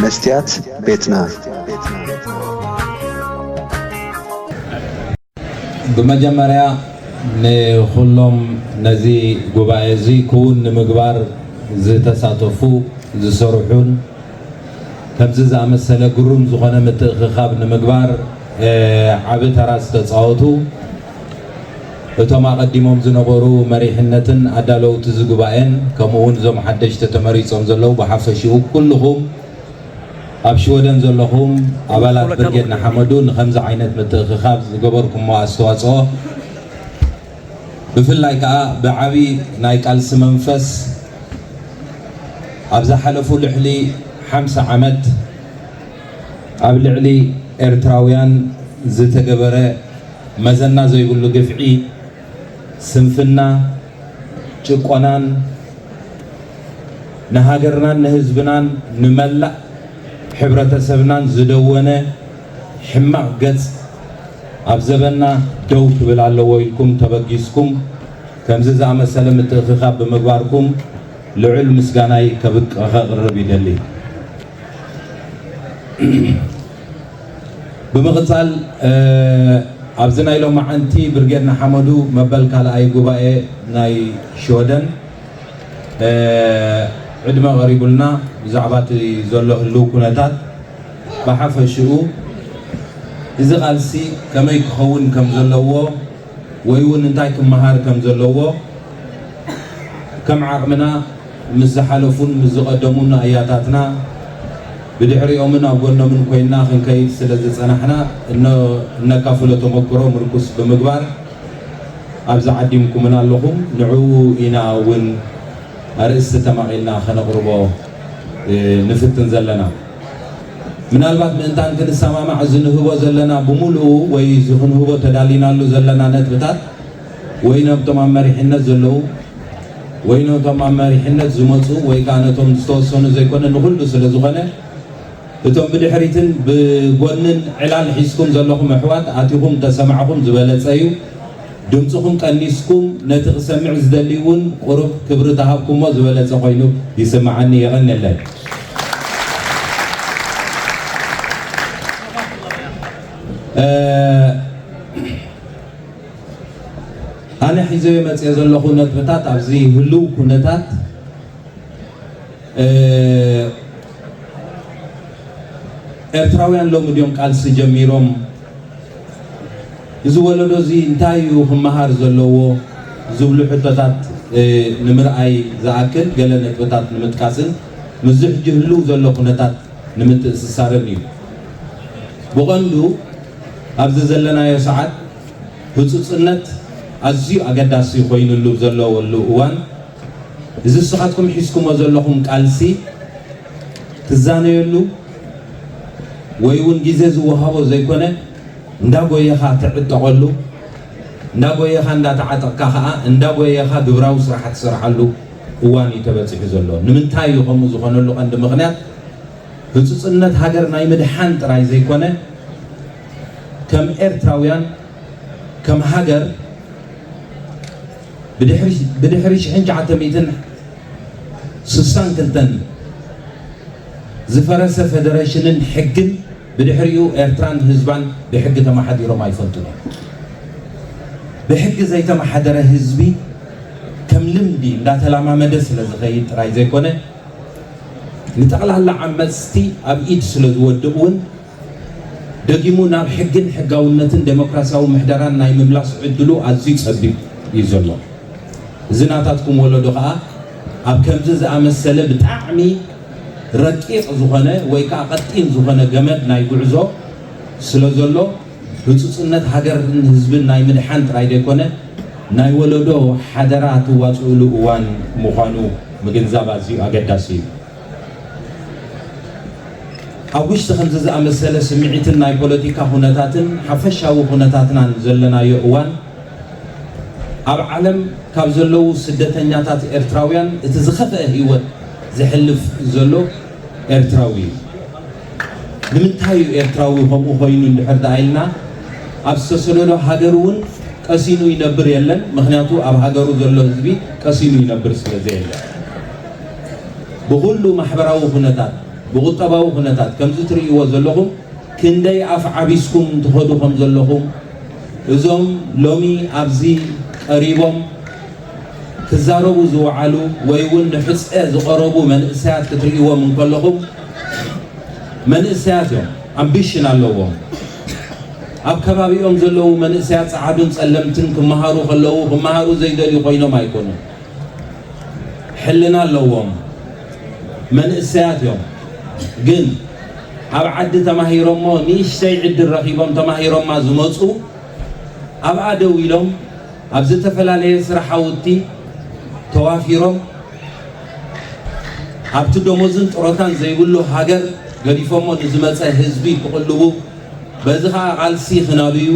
መስትያት ቤትና። ብመጀመርያ ንኹሎም ነዚ ጉባኤ እዚ ክውን ንምግባር ዝተሳተፉ፣ ዝሰርሑን ከምዚ ዝኣመሰለ ግሩም ዝኾነ ምትእኽኻብ ንምግባር ዓቢ ተራ ዝተጻወቱ እቶም ኣቐዲሞም ዝነበሩ መሪሕነትን ኣዳለውቲ እዚ ጉባኤን ከምኡ እውን እዞም ሓደሽቲ ተመሪጾም ዘለዉ ብሓፈሽኡ ኩልኹም ኣብ ሽወደን ዘለኹም ኣባላት ብርጌድ ንሓመዱ ንኸምዚ ዓይነት ምትእኽኻብ ዝገበርኩሞ ኣስተዋፅኦ ብፍላይ ከዓ ብዓቢ ናይ ቃልሲ መንፈስ ኣብ ዝሓለፉ ልዕሊ ሓምሳ ዓመት ኣብ ልዕሊ ኤርትራውያን ዝተገበረ መዘና ዘይብሉ ግፍዒ፣ ስንፍና፣ ጭቆናን ንሃገርናን ንህዝብናን ንመላእ ሕብረተሰብናን ዝደወነ ሕማቕ ገጽ ኣብ ዘበንና ደው ክብል ኣለዎ ኢልኩም ተበጊስኩም ከምዚ ዝኣመሰለ ምትእኽኻብ ብምግባርኩም ልዑል ምስጋናይ ከብቅ- ከቕርብ ይደሊ። ብምቕጻል ኣብዚ ናይ ሎማዓንቲ ብርጌድ ንሓመዱ መበል ካልኣይ ጉባኤ ናይ ሽወደን ዕድመ ቀሪቡልና ብዛዕባ እቲ ዘሎ ህልው ኩነታት ብሓፈሽኡ እዚ ቃልሲ ከመይ ክኸውን ከም ዘለዎ ወይ እውን እንታይ ክመሃር ከም ዘለዎ ከም ዓቕምና ምስ ዝሓለፉን ምስ ዝቐደሙን ኣያታትና ብድሕሪኦምን ኣብ ጎኖምን ኮይንና ክንከይድ ስለ ዝጸናሕና እነ- እነካፍሎ ተመክሮ ምርኩስ ብምግባር ኣብዚ ዓዲምኩምና ኣለኹም። ንዕኡ ኢና እውን ኣርእስቲ ተማቒልና ከነቕርቦ ንፍትን ዘለና። ምናልባት ምእንታን ክንሰማማዕ እዚ ንህቦ ዘለና ብምሉኡ ወይ እዚ ክንህቦ ተዳሊናሉ ዘለና ነጥብታት ወይ ነብቶም ኣብ መሪሕነት ዘለዉ ወይ ነቶም ኣብ መሪሕነት ዝመፁ ወይ ከዓ ነቶም ዝተወሰኑ ዘይኮነ ንኩሉ ስለ ዝኾነ እቶም ብድሕሪትን ብጎንን ዕላል ሒዝኩም ዘለኹም ኣሕዋት ኣቲኹም ተሰማዕኹም ዝበለፀ እዩ። ድምፅኹም ቀኒስኩም ነቲ ክሰምዕ ዝደሊ እውን ቁሩብ ክብሪ ተሃብኩሞ ዝበለፀ ኮይኑ ይስምዓኒ። የቐንየለይ። ኣነ ሒዘዮ መፅየ ዘለኹ ነጥብታት ኣብዚ ህልው ኩነታት ኤርትራውያን ሎሚ ድዮም ቃልሲ ጀሚሮም? እዚ ወለዶ እዚ እንታይ እዩ ክመሃር ዘለዎ ዝብሉ ሕቶታት ንምርኣይ ዝኣክል ገለ ነጥብታት ንምጥቃስን ምስዚ ሕጂ ህልው ዘሎ ኩነታት ንምትእስሳርን እዩ። ብቐንዱ ኣብዚ ዘለናዮ ሰዓት ህጹጽነት ኣዝዩ ኣገዳሲ ኮይኑሉ ዘለወሉ እዋን፣ እዚ ንስኻትኩም ሒዝኩሞ ዘለኹም ቃልሲ ትዛነየሉ ወይ እውን ግዜ ዝወሃቦ ዘይኮነ፣ እንዳጎየኻ ትዕጠቐሉ፣ እንዳጎየኻ እንዳተዓጠቕካ ኸኣ እንዳጎየኻ ግብራዊ ስራሕ ትሰርሓሉ እዋን እዩ ተበጺሑ ዘሎ። ንምንታይ እዩ ከምኡ ዝኾነሉ ቀንዲ ምኽንያት? ህጹጽነት ሃገር ናይ ምድሓን ጥራይ ዘይኮነ፣ ከም ኤርትራውያን፣ ከም ሃገር፣ ብድሕሪ ሽሕን ትሽዓተ ሚእትን ስሳን ክልተን ዝፈረሰ ፈደረሽንን ሕግን ብድሕሪኡ ኤርትራን ህዝባን ብሕጊ ተመሓዲሮም ኣይፈልጡን እዮም። ብሕጊ ዘይተመሓደረ ህዝቢ ከም ልምዲ እንዳተላማመደ ስለ ዝኸይድ ጥራይ ዘይኮነ፣ ንጠቕላላ ዓመጽቲ ኣብ ኢድ ስለ ዝወድቕ እውን ደጊሙ ናብ ሕግን ሕጋውነትን ደሞክራሲያዊ ምሕደራን ናይ ምምላስ ዕድሉ ኣዝዩ ጸቢብ እዩ ዘሎ። እዚ ናታትኩም ወለዶ ከኣ ኣብ ከምዚ ዝኣመሰለ ብጣዕሚ ረቂቕ ዝኾነ ወይ ከኣ ቀጢን ዝኾነ ገመድ ናይ ጉዕዞ ስለ ዘሎ ህጹጽነት ሃገርን ህዝብን ናይ ምድሓን ጥራይ ዘይኮነ ናይ ወለዶ ሓደራ ትዋጽኡሉ እዋን ምዃኑ ምግንዛብ ኣዝዩ ኣገዳሲ እዩ። ኣብ ውሽጢ ከምዚ ዝኣመሰለ ስምዒትን ናይ ፖለቲካ ኩነታትን ሓፈሻዊ ኩነታትናን ዘለናዮ እዋን ኣብ ዓለም ካብ ዘለዉ ስደተኛታት ኤርትራውያን እቲ ዝኸፍአ ህይወት ዘሕልፍ ዘሎ ኤርትራዊ እዩ። ንምንታይ እዩ ኤርትራዊ ከምኡ ኮይኑ እንድሕር ደኣ ኢልና ኣብ ዝተሰደዶ ሃገር እውን ቀሲኑ ይነብር የለን። ምክንያቱ ኣብ ሃገሩ ዘሎ ህዝቢ ቀሲኑ ይነብር ስለ ዘየለ ብኩሉ ማሕበራዊ ኩነታት ብቁጠባዊ ኩነታት ከምዚ ትርእይዎ ዘለኹም ክንደይ ኣፍ ዓቢስኩም ትኸዱ ከም ዘለኹም፣ እዞም ሎሚ ኣብዚ ቀሪቦም ክዛረቡ ዝወዓሉ ወይ እውን ንሕፀ ዝቐረቡ መንእሰያት ክትርእይዎም እንከለኹም፣ መንእሰያት እዮም፣ ኣምቢሽን ኣለዎም። ኣብ ከባቢኦም ዘለዉ መንእሰያት ጸዓዱን ጸለምትን ክመሃሩ ከለዉ ክመሃሩ ዘይደልዩ ኮይኖም ኣይኮኑን። ሕልና ኣለዎም፣ መንእሰያት እዮም። ግን ኣብ ዓዲ ተማሂሮሞ ንእሽተይ ዕድል ረኺቦም ተማሂሮማ ዝመጹ ኣብኣ ደው ኢሎም ኣብ ዝተፈላለየ ስራሕ ሃውቲ ተዋፊሮም ኣብቲ ደሞዝን ጥሮታን ዘይብሉ ሃገር ገዲፎሞ ንዝመጸ ህዝቢ ክቕልቡ በዚ ኸኣ ቃልሲ ክናብዩ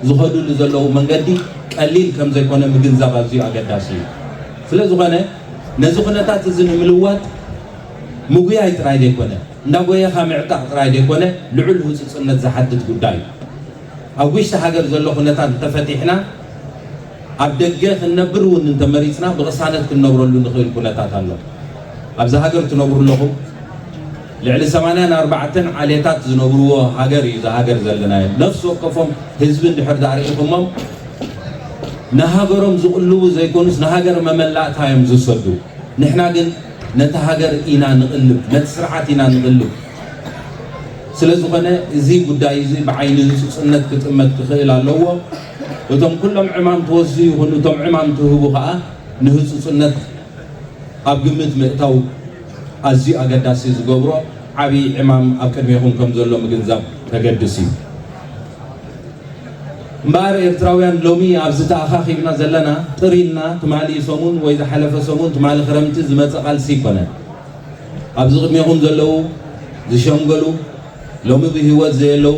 ዝኸዱሉ ዘለዉ መንገዲ ቀሊል ከም ዘይኮነ ምግንዛብ ኣዝዩ ኣገዳሲ እዩ። ስለ ዝኾነ ነዚ ኩነታት እዚ ንምልዋጥ ምጉያይ ጥራይ ዘይኮነ እንዳጎየኻ ምዕጣቕ ጥራይ ዘይኮነ ልዑል ህጹጽነት ዝሓትት ጉዳይ እዩ። ኣብ ውሽጢ ሃገር ዘሎ ኩነታት እንተፈቲሕና ኣብ ደገ ክንነብር እውን እንተመሪጽና ብቕሳነት ክንነብረሉ ንኽእል ኩነታት ኣሎ። ኣብዚ ሃገር ትነብሩ ኣለኹም። ልዕሊ ሰማንያን ኣርባዕተን ዓሌታት ዝነብርዎ ሃገር እዩ እዚ ሃገር ዘለናዮ። ነፍሲ ወከፎም ህዝቢ እንድሕር ዳርኢኹሞም ንሃገሮም ዝቕልቡ ዘይኮኑስ ንሃገር መመላእታ እዮም ዝሰዱ። ንሕና ግን ነቲ ሃገር ኢና ንቕልብ፣ ነቲ ስርዓት ኢና ንቕልብ። ስለ ዝኾነ እዚ ጉዳይ እዚ ብዓይኒ ህጹጽነት ክጥመት ክኽእል ኣለዎ። እቶም ኩሎም ዕማም ትወስዱ ይኹኑ እቶም ዕማም ትህቡ ከኣ ንህጹጽነት ኣብ ግምት ምእታው ኣዝዩ ኣገዳሲ ዝገብሮ ዓብዪ ዕማም ኣብ ቅድሜኹም ከም ዘሎ ምግንዛብ ከገድስ እዩ። እምበኣር ኤርትራውያን ሎሚ ኣብዚ ተኣኻኺብና ዘለና ጥር ኢልና ትማሊ ሰሙን ወይ ዝሓለፈ ሰሙን ትማሊ ክረምቲ ዝመጸ ቃልሲ ኣይኮነን። ኣብዚ ቅድሜኹም ዘለዉ ዝሸምገሉ ሎሚ ብህይወት ዘየለዉ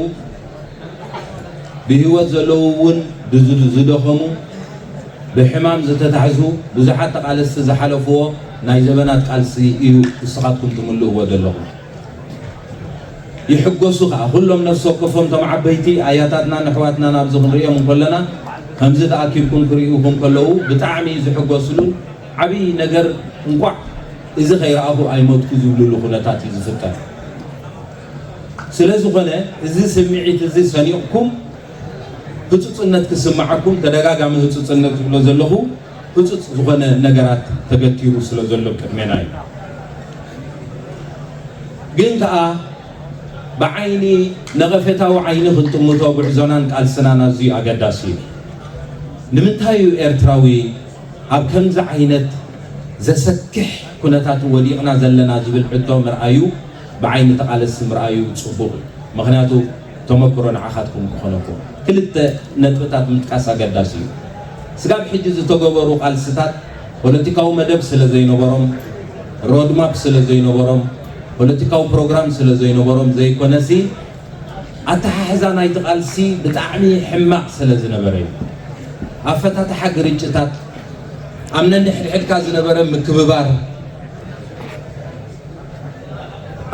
ብህይወት ዘለዉ እውን ዝደኸሙ ብሕማም ዝተታሕዙ ብዙሓት ተቓለስቲ ዝሓለፍዎ ናይ ዘበናት ቃልሲ እዩ ንስኻትኩም ትምልእዎ ዘለኹም። ይሕጎሱ ከኣ ኩሎም ነፍሲ ወከፎም እቶም ዓበይቲ ኣያታትናን ኣሕዋትናን ኣብዚ ክንርእዮም እንከለና ከምዚ ተኣኪብኩም ክርእዩኹም ከለዉ ብጣዕሚ ዝሕጎስሉን ዓብዪ ነገር እንቋዕ እዚ ከይረኣኹ ኣይሞትኩ ዝብልሉ ኩነታት እዩ ዝፍጠር። ስለ ዝኾነ እዚ ስምዒት እዚ ሰኒቕኩም ህጹጽነት ክስምዓኩም ተደጋጋሚ ህጹጽነት ዝብሎ ዘለኹ ህጹጽ ዝኾነ ነገራት ተገቲሩ ስለ ዘሎ ቅድሜና እዩ። ግን ከኣ ብዓይኒ ነቐፌታዊ ዓይኒ ክንጥምቶ ጉዕዞናን ቃልስናን ኣዝዩ ኣገዳሲ እዩ። ንምንታይ እዩ ኤርትራዊ ኣብ ከምዚ ዓይነት ዘሰክሕ ኩነታት ወዲቕና ዘለና ዝብል ሕቶ ምርኣዩ ብዓይኒ ተቓለስቲ ምርኣዩ ጽቡቕ እዩ። ምኽንያቱ ተመክሮ ንዓኻትኩም ክኾነኩም። ክልተ ነጥብታት ምጥቃስ ኣገዳሲ እዩ። ስጋብ ሕጂ ዝተገበሩ ቃልስታት ፖለቲካዊ መደብ ስለ ዘይነበሮም፣ ሮድማፕ ስለ ዘይነበሮም፣ ፖለቲካዊ ፕሮግራም ስለ ዘይነበሮም ዘይኮነሲ ኣተሓሕዛ ናይቲ ቃልሲ ብጣዕሚ ሕማቕ ስለ ዝነበረ እዩ። ኣፈታትሓ ግርጭታት፣ ኣብ ነንሕድሕድካ ዝነበረ ምክብባር፣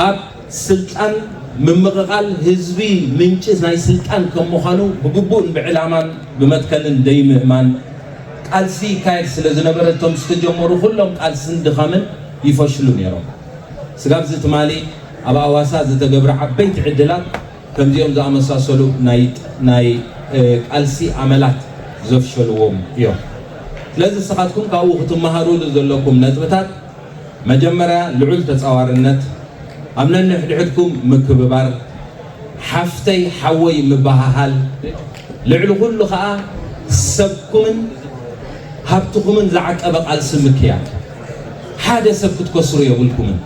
ኣብ ስልጣን ምምቕቓል ህዝቢ ምንጪ ናይ ስልጣን ከም ምዃኑ ብግቡእን ብዕላማን ብመትከልን ደይምእማን ቃልሲ ይካየድ ስለ ዝነበረ እቶም ዝተጀመሩ ኩሎም ቃልስን ድኻምን ይፈሽሉ ነይሮም። ስጋብ እዚ ትማሊ ኣብ ኣዋሳ ዝተገብረ ዓበይቲ ዕድላት ከምዚኦም ዝኣመሳሰሉ ናይ ናይ እ፣ ቃልሲ ኣመላት ዘፍሸልዎም እዮም። ስለዚ ንስኻትኩም ካብኡ ክትመሃሩሉ ዘለኩም ነጥብታት መጀመርያ ልዑል ተጻዋርነት፣ ኣብ ነንሕድሕድኩም ምክብባር፣ ሓፍተይ ሓወይ ምበሃሃል፣ ልዕሊ ኩሉ ኸኣ ሰብኩምን ሃብትኹምን ዝዓቀበ ቃልሲ ምክያድ። ሓደ ሰብ ክትከስሩ የብልኩምን።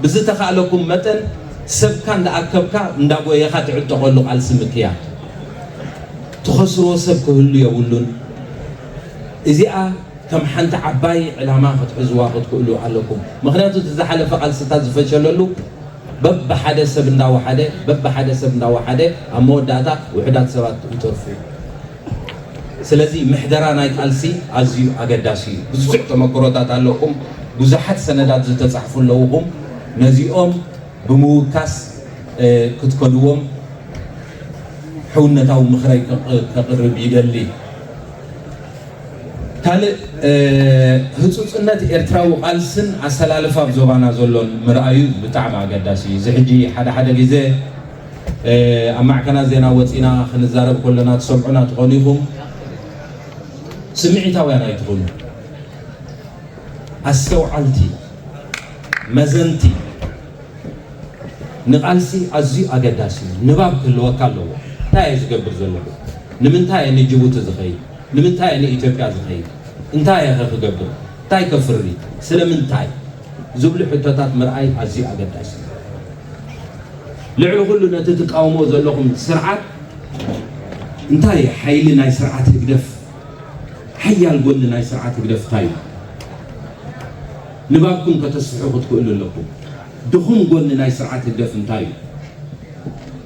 ብዝተኻእለኩም መጠን ሰብካ እንዳኣከብካ እንዳጎየኻ ትዕጠቐሉ ቃልሲ ምክያድ። ትኸስርዎ ሰብ ክህሉ የብሉን። እዚኣ ከም ሓንቲ ዓባይ ዕላማ ክትሕዝዋ ክትክእሉ ኣለኩም። ምኽንያቱ እቲ ዝሓለፈ ቃልስታት ዝፈሸለሉ በብሓደ ሰብ እንዳወሓደ በብሓደ ሰብ እንዳወሓደ ኣብ መወዳእታ ውሑዳት ሰባት ይተርፉ። ስለዚ ምሕደራ ናይ ቃልሲ ኣዝዩ ኣገዳሲ እዩ። ብዙሕ ተመክሮታት ኣለኩም፣ ብዙሓት ሰነዳት ዝተጻሕፉ ኣለውኹም። ነዚኦም ብምውካስ እ፣ ክትከድዎም ሕውነታዊ ምኽረይ ከ- ከቕርብ ይደሊ። ካልእ ህፁፅነት ኤርትራዊ ቃልስን ኣሰላልፋ ኣብ ዞባና ዘሎን ምርኣዩ ብጣዕሚ ኣገዳሲ እዩ። እዚ ሕጂ ሓደ ሓደ ግዜ ኣብ ማዕከናት ዜና ወፂና ክንዛረብ ከለና ትሰምዑና ትኾኑ ኢኹም። ስምዒታውያን ኣይትኹኑ። ኣስተውዓልቲ፣ መዘንቲ፣ ንቓልሲ ኣዝዩ ኣገዳሲ እዩ። ንባብ ክህልወካ ኣለዎ። እንታይ እየ ዝገብር ዘለኹ? ንምንታይ እየ ንጅቡቲ ዝኸይድ? ንምንታይ እየ ንኢትዮጵያ ዝኸይድ? እንታይ እየ ኸ ክገብር? እንታይ ከፍሪ? ስለምንታይ? ዝብሉ ሕቶታት ምርኣይ ኣዝዩ ኣገዳሲ እዩ። ልዕሊ ኩሉ ነቲ ትቃወሞ ዘለኹም ስርዓት እንታይ እዩ? ሓይሊ ናይ ስርዓት ህግደፍ፣ ሓያል ጎኒ ናይ ስርዓት ህግደፍ እንታይ እዩ? ንባብኩም ከተስፍሑ ክትክእሉ ኣለኩም። ድኹም ጎኒ ናይ ስርዓት ህግደፍ እንታይ እዩ?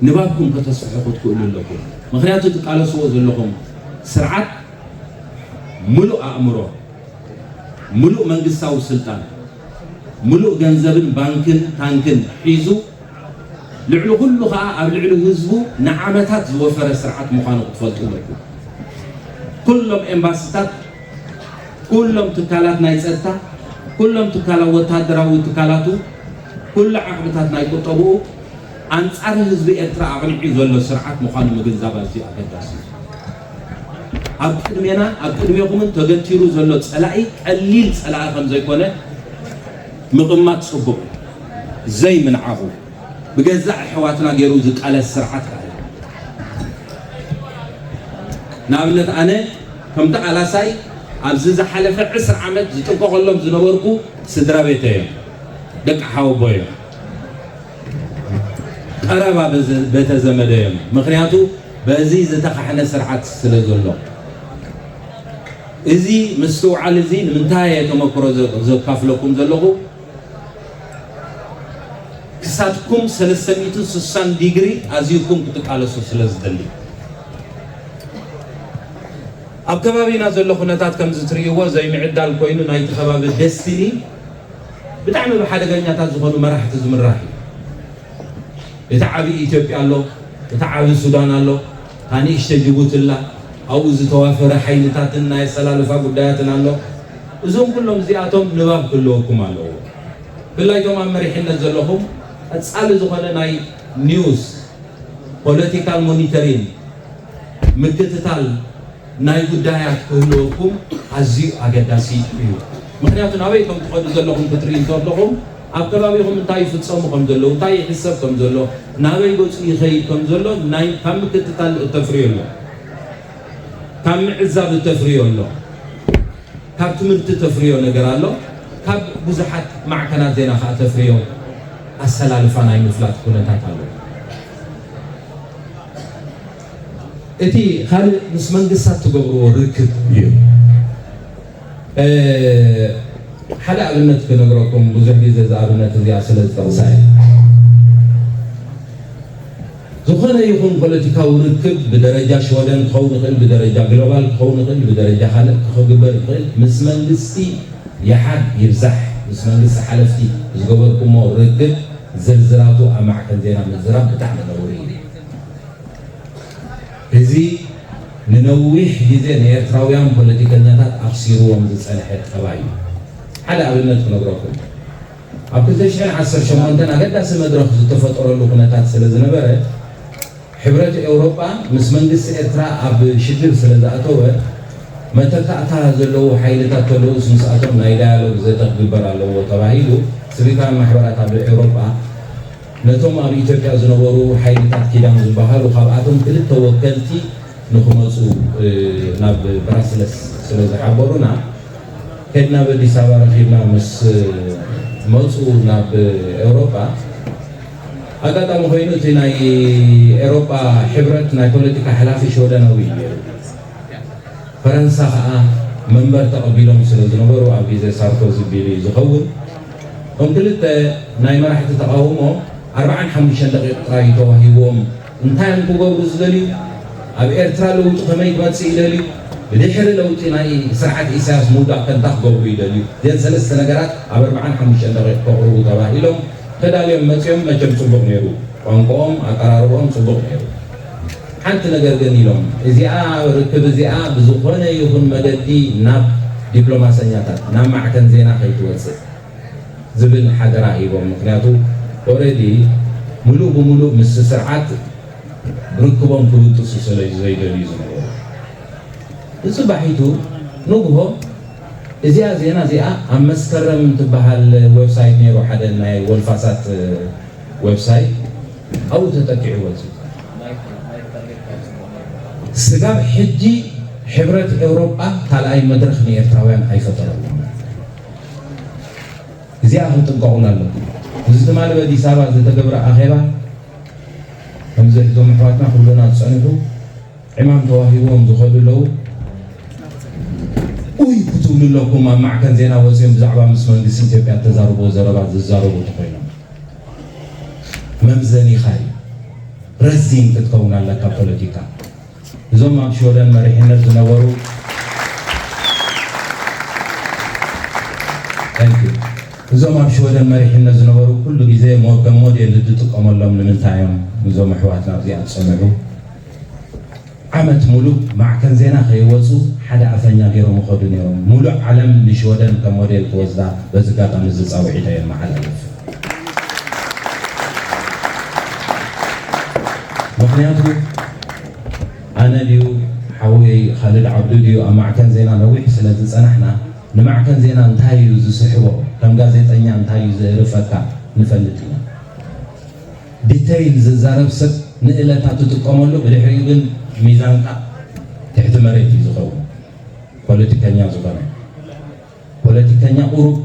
ንባብኩም ከተስፍሑ ክትክእሉ ኣለኩም። ምኽንያቱ ትቃለስዎ ዘለኹም ስርዓት ምሉእ ኣእምሮ፣ ምሉእ መንግስታዊ ስልጣን፣ ምሉእ ገንዘብን ባንክን ታንክን ሒዙ፣ ልዕሊ ኩሉ ኸኣ ኣብ ልዕሊ ህዝቡ ንዓመታት ዝወፈረ ስርዓት ምዃኑ ክትፈልጡ ኣለኩም። ኩሎም ኤምባሲታት፣ ኩሎም ትካላት ናይ ጸጥታ፣ ኩሎም ትካላት ወታደራዊ ትካላቱ፣ ኩሉ ዓቕምታት ናይ ቁጠብኡ ኣንጻር ህዝቢ ኤርትራ ኣቕኒዑ ዘሎ ስርዓት ምዃኑ ምግንዛብ ኣዝዩ ኣገዳሲ እዩ። ኣብ ቅድሜና፣ ኣብ ቅድሜኹምን ተገቲሩ ዘሎ ጸላኢ ቀሊል ጸላኢ ከም ዘይኮነ ምቕማጥ ጽቡቕ እዩ። ዘይምንዓቑ ብገዛእ ኣሕዋትና ገይሩ ዝቃለስ ስርዓት ከኣ እዩ። ንኣብነት ኣነ ከም ተቓላሳይ ኣብዚ ዝሓለፈ ዕስራ ዓመት ዝጥንቀቐሎም ዝነበርኩ ስድራ ቤተይ እዮም። ደቂ ሓወቦ እዮም። ቀረባ በዘ-፣ ቤተ ዘመደ እዮም። ምኽንያቱ በዚ ዝተኻሕነ ስርዓት ስለ ዘሎ። እዚ ምስትውዓል እዚ ንምንታይ እየ ተመክሮ ዘ-፣ ዘካፍለኩም ዘለኹ? ክሳድኩም ሰለስተ ሚእትን ስሳን ዲግሪ ኣዝዩኩም ክትቃለሱ ስለ ዝደሊ። ኣብ ከባቢና ዘሎ ኩነታት ከምዚ ትርእይዎ ዘይምዕዳል ኮይኑ ናይቲ ከባቢ ደስቲኒ ብጣዕሚ ብሓደገኛታት ዝኾኑ መራሕቲ ዝምራሕ እዩ። እቲ ዓቢ ኢትዮጵያ ኣሎ፣ እቲ ዓቢ ሱዳን ኣሎ፣ እታ ንእሽተ ጅቡቲ ኣላ፣ ኣብኡ ዝተዋፈረ ሓይልታትን ናይ ኣሰላልፋ ጉዳያትን ኣሎ። እዞም ኩሎም እዚኣቶም ንባብ ክህልወኩም ኣለዎ። ብፍላይ እቶም ኣብ መሪሕነት ዘለኹም ቀጻሊ ዝኾነ ናይ ኒውስ፣ ፖለቲካል ሞኒተሪን፣ ምክትታል ናይ ጉዳያት ክህልወኩም ኣዝዩ ኣገዳሲ እዩ። ምኽንያቱ ናበይ ከም ትኸዱ ዘለኹም ክትርኢ እንተለኹም ኣብ ከባቢኹም እንታይ ይፍጸሙ ከም ዘለዉ፣ እንታይ ይሕሰብ ከም ዘሎ፣ ናበይ ገጹ ይኸይድ ከም ዘሎ ናይ፣ ካብ ምክትታል እተፍርዮ ኣሎ፣ ካብ ምዕዛብ እተፍርዮ ኣሎ፣ ካብ ትምህርቲ ተፍርዮ ነገር ኣሎ፣ ካብ ብዙሓት ማዕከናት ዜና ከኣ ተፍርዮ ኣሰላልፋ ናይ ምፍላጥ ኩነታት ኣሎ። እቲ ካልእ ምስ መንግስታት ትገብርዎ ርክብ እዩ። እ፣ ሓደ ኣብነት ክነግረኩም፣ ብዙሕ ግዜ እዛ ኣብነት እዚኣ ስለ ዝጠቕሳ እየ። ዝኾነ ይኹን ፖለቲካዊ ርክብ ብደረጃ ሽወደን ክኸውን ይኽእል፣ ብደረጃ ግሎባል ክኸውን ይኽእል፣ ብደረጃ ካልእ ክኽግበር ይኽእል፣ ምስ መንግስቲ ይሓድ ይብዛሕ፣ ምስ መንግስቲ ሓለፍቲ ዝገበርኩሞ ርክብ ዝርዝራቱ ኣብ ማዕከን ዜና ምዝራብ ብጣዕሚ ነውሪ እዩ። እዚ ንነዊሕ ግዜ ንኤርትራውያን ፖለቲከኛታት ኣኽሲርዎም ዝጸንሐ ጠባይ እዩ። ሓደ ኣብነት ክነግረኩም። ኣብ ክልተ ሽሕን ዓሰርተ ሸሞንተን ኣገዳሲ መድረኽ ዝተፈጠረሉ ኩነታት ስለ ዝነበረ፣ ሕብረት ኤውሮጳ ምስ መንግስቲ ኤርትራ ኣብ ሽግር ስለ ዝኣተወ፣ መተካእታ ዘለዉ ሓይልታት ከለዉስ ምስኣቶም ናይ ዳያሎግ ዘተ ክግበር ኣለዎ ተባሂሉ፣ ሲቪካውያን ማሕበራት ኣብ ኤውሮጳ ነቶም ኣብ ኢትዮጵያ ዝነበሩ ሓይልታት ኪዳን ዝበሃሉ ካብኣቶም ክልተ ወከልቲ ንኽመፁ፣ እ፣ ናብ ብራስለስ ስለ ዝሓበሩና፣ ከድና ኣብ ኣዲስ ኣበባ ረኺብና ምስ መፁ ናብ ኤውሮጳ፣ ኣጋጣሚ ኮይኑ እቲ ናይ ኤውሮጳ ሕብረት ናይ ፖለቲካ ሓላፊ ሽወደናዊ እዩ ነይሩ። ፈረንሳ ኸኣ መንበር ተቐቢሎም ስለ ዝነበሩ ኣብ ግዜ ሳርኮዚ ቢል እዩ ዝኸውን። እቶም ክልተ ናይ መራሕቲ ተቓውሞ ኣርብዓን ሓሙሽተን ደቂቕ ጥራይ እዩ ተዋሂብዎም። እንታይ እዮም ክገብሩ ዝደልዩ? ኣብ ኤርትራ ለውጢ ከመይ ክመጽእ ይደልዩ? ብድሕሪ ለውጢ ናይ ስርዓት ኢሳያስ ምውዳቕ ከ እንታይ ክገብሩ ይደልዩ? እዘን ሰለስተ ነገራት ኣብ ኣርብዓን ሓሙሽተን ደቂቕ ከቕርቡ ተባሂሎም ተዳልዮም መጺኦም። መቸም ጽቡቕ ነይሩ፣ ቋንቋኦም ኣቀራርባኦም ጽቡቕ ነይሩ። ሓንቲ ነገር ግን ኢሎም፣ እዚኣ ርክብ እዚኣ ብዝኾነ ይኹን መገዲ ናብ ዲፕሎማሰኛታት ናብ ማዕከን ዜና ከይትወፅእ ዝብል ሓደራ ሂቦም። ምክንያቱ ኦረዲ ሙሉእ ብሙሉእ ምስ ስርዓት ርክቦም ክብጥሱ ስለ ዘይደልዩ ዝነበሩ። ንፅባሒቱ ንግሆ እዚኣ ዜና እዚኣ ኣብ መስከረም ትበሃል ዌብሳይት ነይሩ፣ ሓደ ናይ ወልፋሳት ዌብሳይት ኣብኡ ተጠቂዑ ወፂኡ። ስጋብ ሕጂ ሕብረት ኤውሮጳ ካልኣይ መድረኽ ንኤርትራውያን ኣይፈጠረሉን። እዚኣ ክትጥንቀቑላ ኣለኩም። እዚ ትማሊ በዲስ ኣበባ ዝተገብረ ኣኼባ ከምዚ እቶም ኣሕዋትና ኩሉና ዝጸንሑ ዕማም ተዋሂቦም ዝኸዱ ኣለዉ። ኡይ ክትብሉ ኣለኩም። ኣብ ማዕከን ዜና ወጺኦም ብዛዕባ ምስ መንግስቲ ኢትዮጵያ እተዛረብዎ ዘረባ ዝዛረቡ እንተኾይኖም መምዘኒኻ እዩ። ረዚን ክትከውን ኣለካ ፖለቲካ። እዞም ኣብ ሽወደን መሪሕነት ዝነበሩ Thank you። እዞም ኣብ ሽወደን መሪሕነት ዝነበሩ ኩሉ ግዜ ሞ- ከም ሞዴል ዝጥቀመሎም ንምንታይ እዮም? እዞም ኣሕዋትና ኣብዚኣ ዝጸንሑ ዓመት ሙሉእ ማዕከን ዜና ከይወጹ ሓደ ኣፈኛ ገይሮም ይኸዱ ነይሮም። ሙሉእ ዓለም ንሽወደን ከም ሞዴል ክወስዳ በዚ ኣጋጣሚ እዚ ጻውዒት የመሓላልፍ። ምክንያቱ ኣነ ድዩ ሓወይ ካልድ ዓብዱ ድዩ ኣብ ማዕከን ዜና ነዊሕ ስለ ዝጸናሕና ንማዕከን ዜና እንታይ እዩ ዝስሕቦ፣ ከም ጋዜጠኛ እንታይ እዩ ዘእርፈካ ንፈልጥ ኢና። ዲተይል ዝዛረብ ሰብ ንእለታ ትጥቀመሉ፣ ብድሕሪኡ ግን ሚዛንካ ትሕቲ መሬት እዩ ዝኸውን። ፖለቲከኛ ዝኾነ ፖለቲከኛ ቁሩብ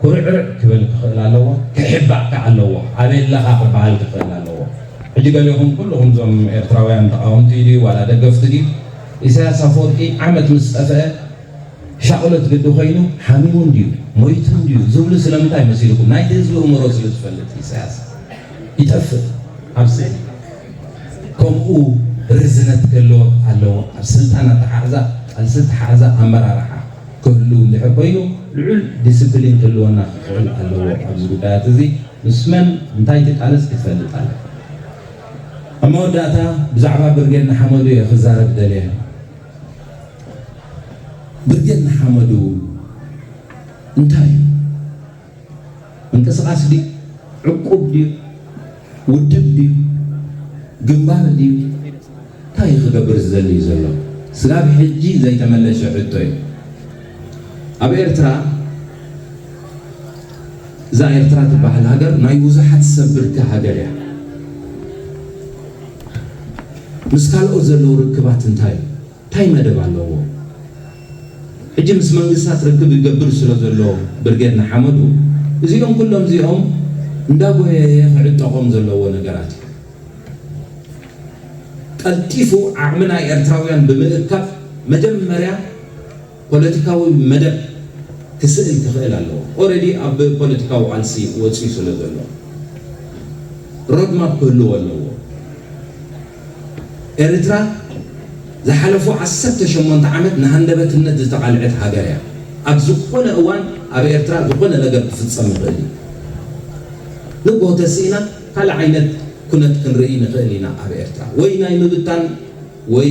ኩርዕርዕ ክብል ክኽእል ኣለዎ፣ ክሕባእ ከኣ ኣለዎ፣ ኣበይ ኣለኻ ክበሃል ክኽእል ኣለዎ። ሕጂ ገሊኹም ኩልኹም እዞም ኤርትራውያን ተቓወምቲ ድዩ ዋላ ደገፍቲ ድዩ ኢሳያስ ኣፈወርቂ ዓመት ምስ ጠፍአ ሻቕሎት ግዲ ኮይኑ ሓሚሙን ድዩ ሞይቱን ድዩ ዝብሉ ስለምንታይ መሲልኩም? ናይቲ ህዝቢ እምሮ ስለ ዝፈልጥ ኢሳያስ ይጠፍእ ኣብ ስእሊ። ከምኡ ርዝነት ክህልዎ ኣለዎ። ኣብ ስልጣን ኣተሓሕዛ ቃልሲ ኣተሓሕዛ ኣመራርሓ ክህሉ እንድሕር ኮይኑ ልዑል ዲስፕሊን ክህልወና ክኽእል ኣለዎ። ኣብዚ ጉዳያት እዚ ምስ መን እንታይ ትቃለስ ክትፈልጥ ኣለ። ኣብ መወዳእታ ብዛዕባ ብርጌድ ንሓመዱ እየ ክዛረብ ደልየ። ብርጌድ ንሓመዱ እንታይ እዩ? ምንቅስቃስ ድዩ? ዕቁብ ድዩ? ውድብ ድዩ? ግንባር ድዩ? እንታይ እዩ ክገብር ዝደሊ እዩ ዘሎ? ስጋብ ሕጂ ዘይተመለሸ ሕቶ እዩ። ኣብ ኤርትራ እዛ ኤርትራ ትበሃል ሃገር ናይ ብዙሓት ሰብ ብርኪ ሃገር እያ። ምስ ካልኦት ዘለዉ ርክባት እንታይ እዩ? እንታይ መደብ ኣለዎ? ሕጂ ምስ መንግስታት ርክብ ይገብር ስለ ዘሎ ብርጌድ ንሓመዱ እዚኦም ኩሎም እዚኦም እንዳጎየየ ክዕጠቖም ዘለዎ ነገራት እዩ። ቀልጢፉ ዓቕሚ ናይ ኤርትራውያን ብምእካብ መጀመርያ ፖለቲካዊ መደብ ክስእል ክኽእል ኣለዎ። ኦረዲ ኣብ ፖለቲካዊ ቃልሲ ወፂኡ ስለ ዘሎ ሮድማፕ ክህልዎ ኣለዎ። ኤርትራ ዝሓለፉ ዓሰርተ ሸሞንተ ዓመት ንሃንደበትነት ዝተቓልዐት ሃገር እያ። ኣብ ዝኾነ እዋን ኣብ ኤርትራ ዝኾነ ነገር ክፍጸም ይኽእል እዩ። ንጎ ተስኢና ካልእ ዓይነት ኩነት ክንርኢ ንኽእል ኢና። ኣብ ኤርትራ ወይ ናይ ምብታን ወይ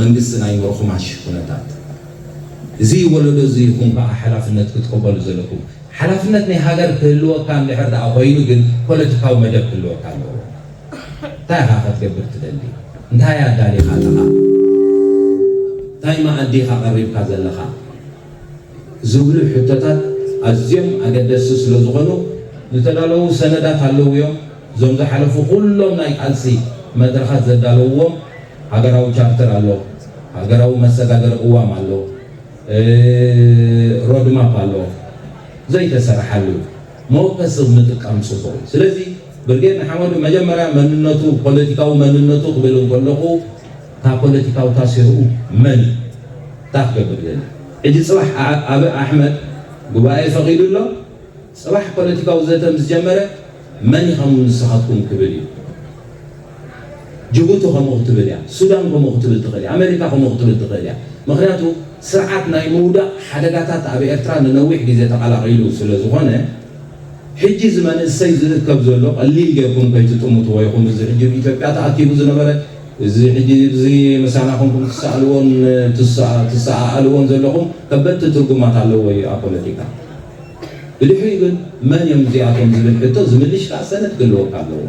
መንግስቲ ናይ ምርኹማሽ ኩነታት። እዚ ወለዶ እዚ ኢኹም ከዓ ሓላፍነት ክትቅበሉ ዘለኩም። ሓላፍነት ናይ ሃገር ክህልወካ እንድሕር ደኣ ኮይኑ ግን ፖለቲካዊ መደብ ክህልወካ ኣለዎ። እንታይ ኢኻ ክትገብር ትደሊ? እንታይ ኣዳሊኻ ኣለኻ? እንታይ መኣዲ ኢኻ ቀሪብካ ዘለኻ? ዝብሉ ሕቶታት ኣዝዮም ኣገደስቲ ስለ ዝኾኑ ዝተዳለዉ ሰነዳት ኣለዉ እዮም። እዞም ዝሓለፉ ኩሎም ናይ ቃልሲ መድረኻት ዘዳለውዎም ሃገራዊ ቻርተር ኣሎ፣ ሃገራዊ መሰጋገሪ ቅዋም ኣሎ፣ ሮድማፕ ኣሎ ዘይተሰርሓሉ መወከሲ ምጥቃም ፅቡቕ እዩ። ስለዚ ብርጌድ ንሓመዱ መጀመርያ መንነቱ ፖለቲካዊ መንነቱ ክብል እንከለኹ ካብ ፖለቲካዊ ታሲርኡ መን እዩ? እንታይ ክገብር ይደሊ? ሕጂ ፅባሕ ኣ- ኣብይ ኣሕመድ ጉባኤ ፈቒዱ ኣሎ። ፅባሕ ፖለቲካዊ ዘተ ምስ ጀመረ መን ኢኹም ንስኻትኩም ክብል እዩ። ጅቡቲ ከምኡ ክትብል እያ፣ ሱዳን ከምኡ ክትብል ትኽእል እያ፣ ኣሜሪካ ከምኡ ክትብል ትኽእል እያ። ምክንያቱ ስርዓት ናይ ምውዳቕ ሓደጋታት ኣብ ኤርትራ ንነዊሕ ግዜ ተቐላቒሉ ስለ ዝኾነ ሕጂ እዚ መንእሰይ ዝእከብ ዘሎ ቀሊል ጌርኩም ከይትጥምትዎ ኢኹም። እዚ ሕጂ ኣብ ኢትዮጵያ ተኣኪቡ ዝነበረ እዚ ሕጂ እዚ ምሳና ኮንኩም ትሰኣልዎን ትሰኣ- ትሰኣኣልዎን ዘለኹም ከበድቲ ትርጉማት ኣለዎ እዩ ኣብ ፖለቲካ። ብድሕሪኡ ግን መን እዮም እዚኣቶም ዝብል ሕቶ ዝምልሽ ከዓ ሰነድ ክህልወካ ኣለዎ።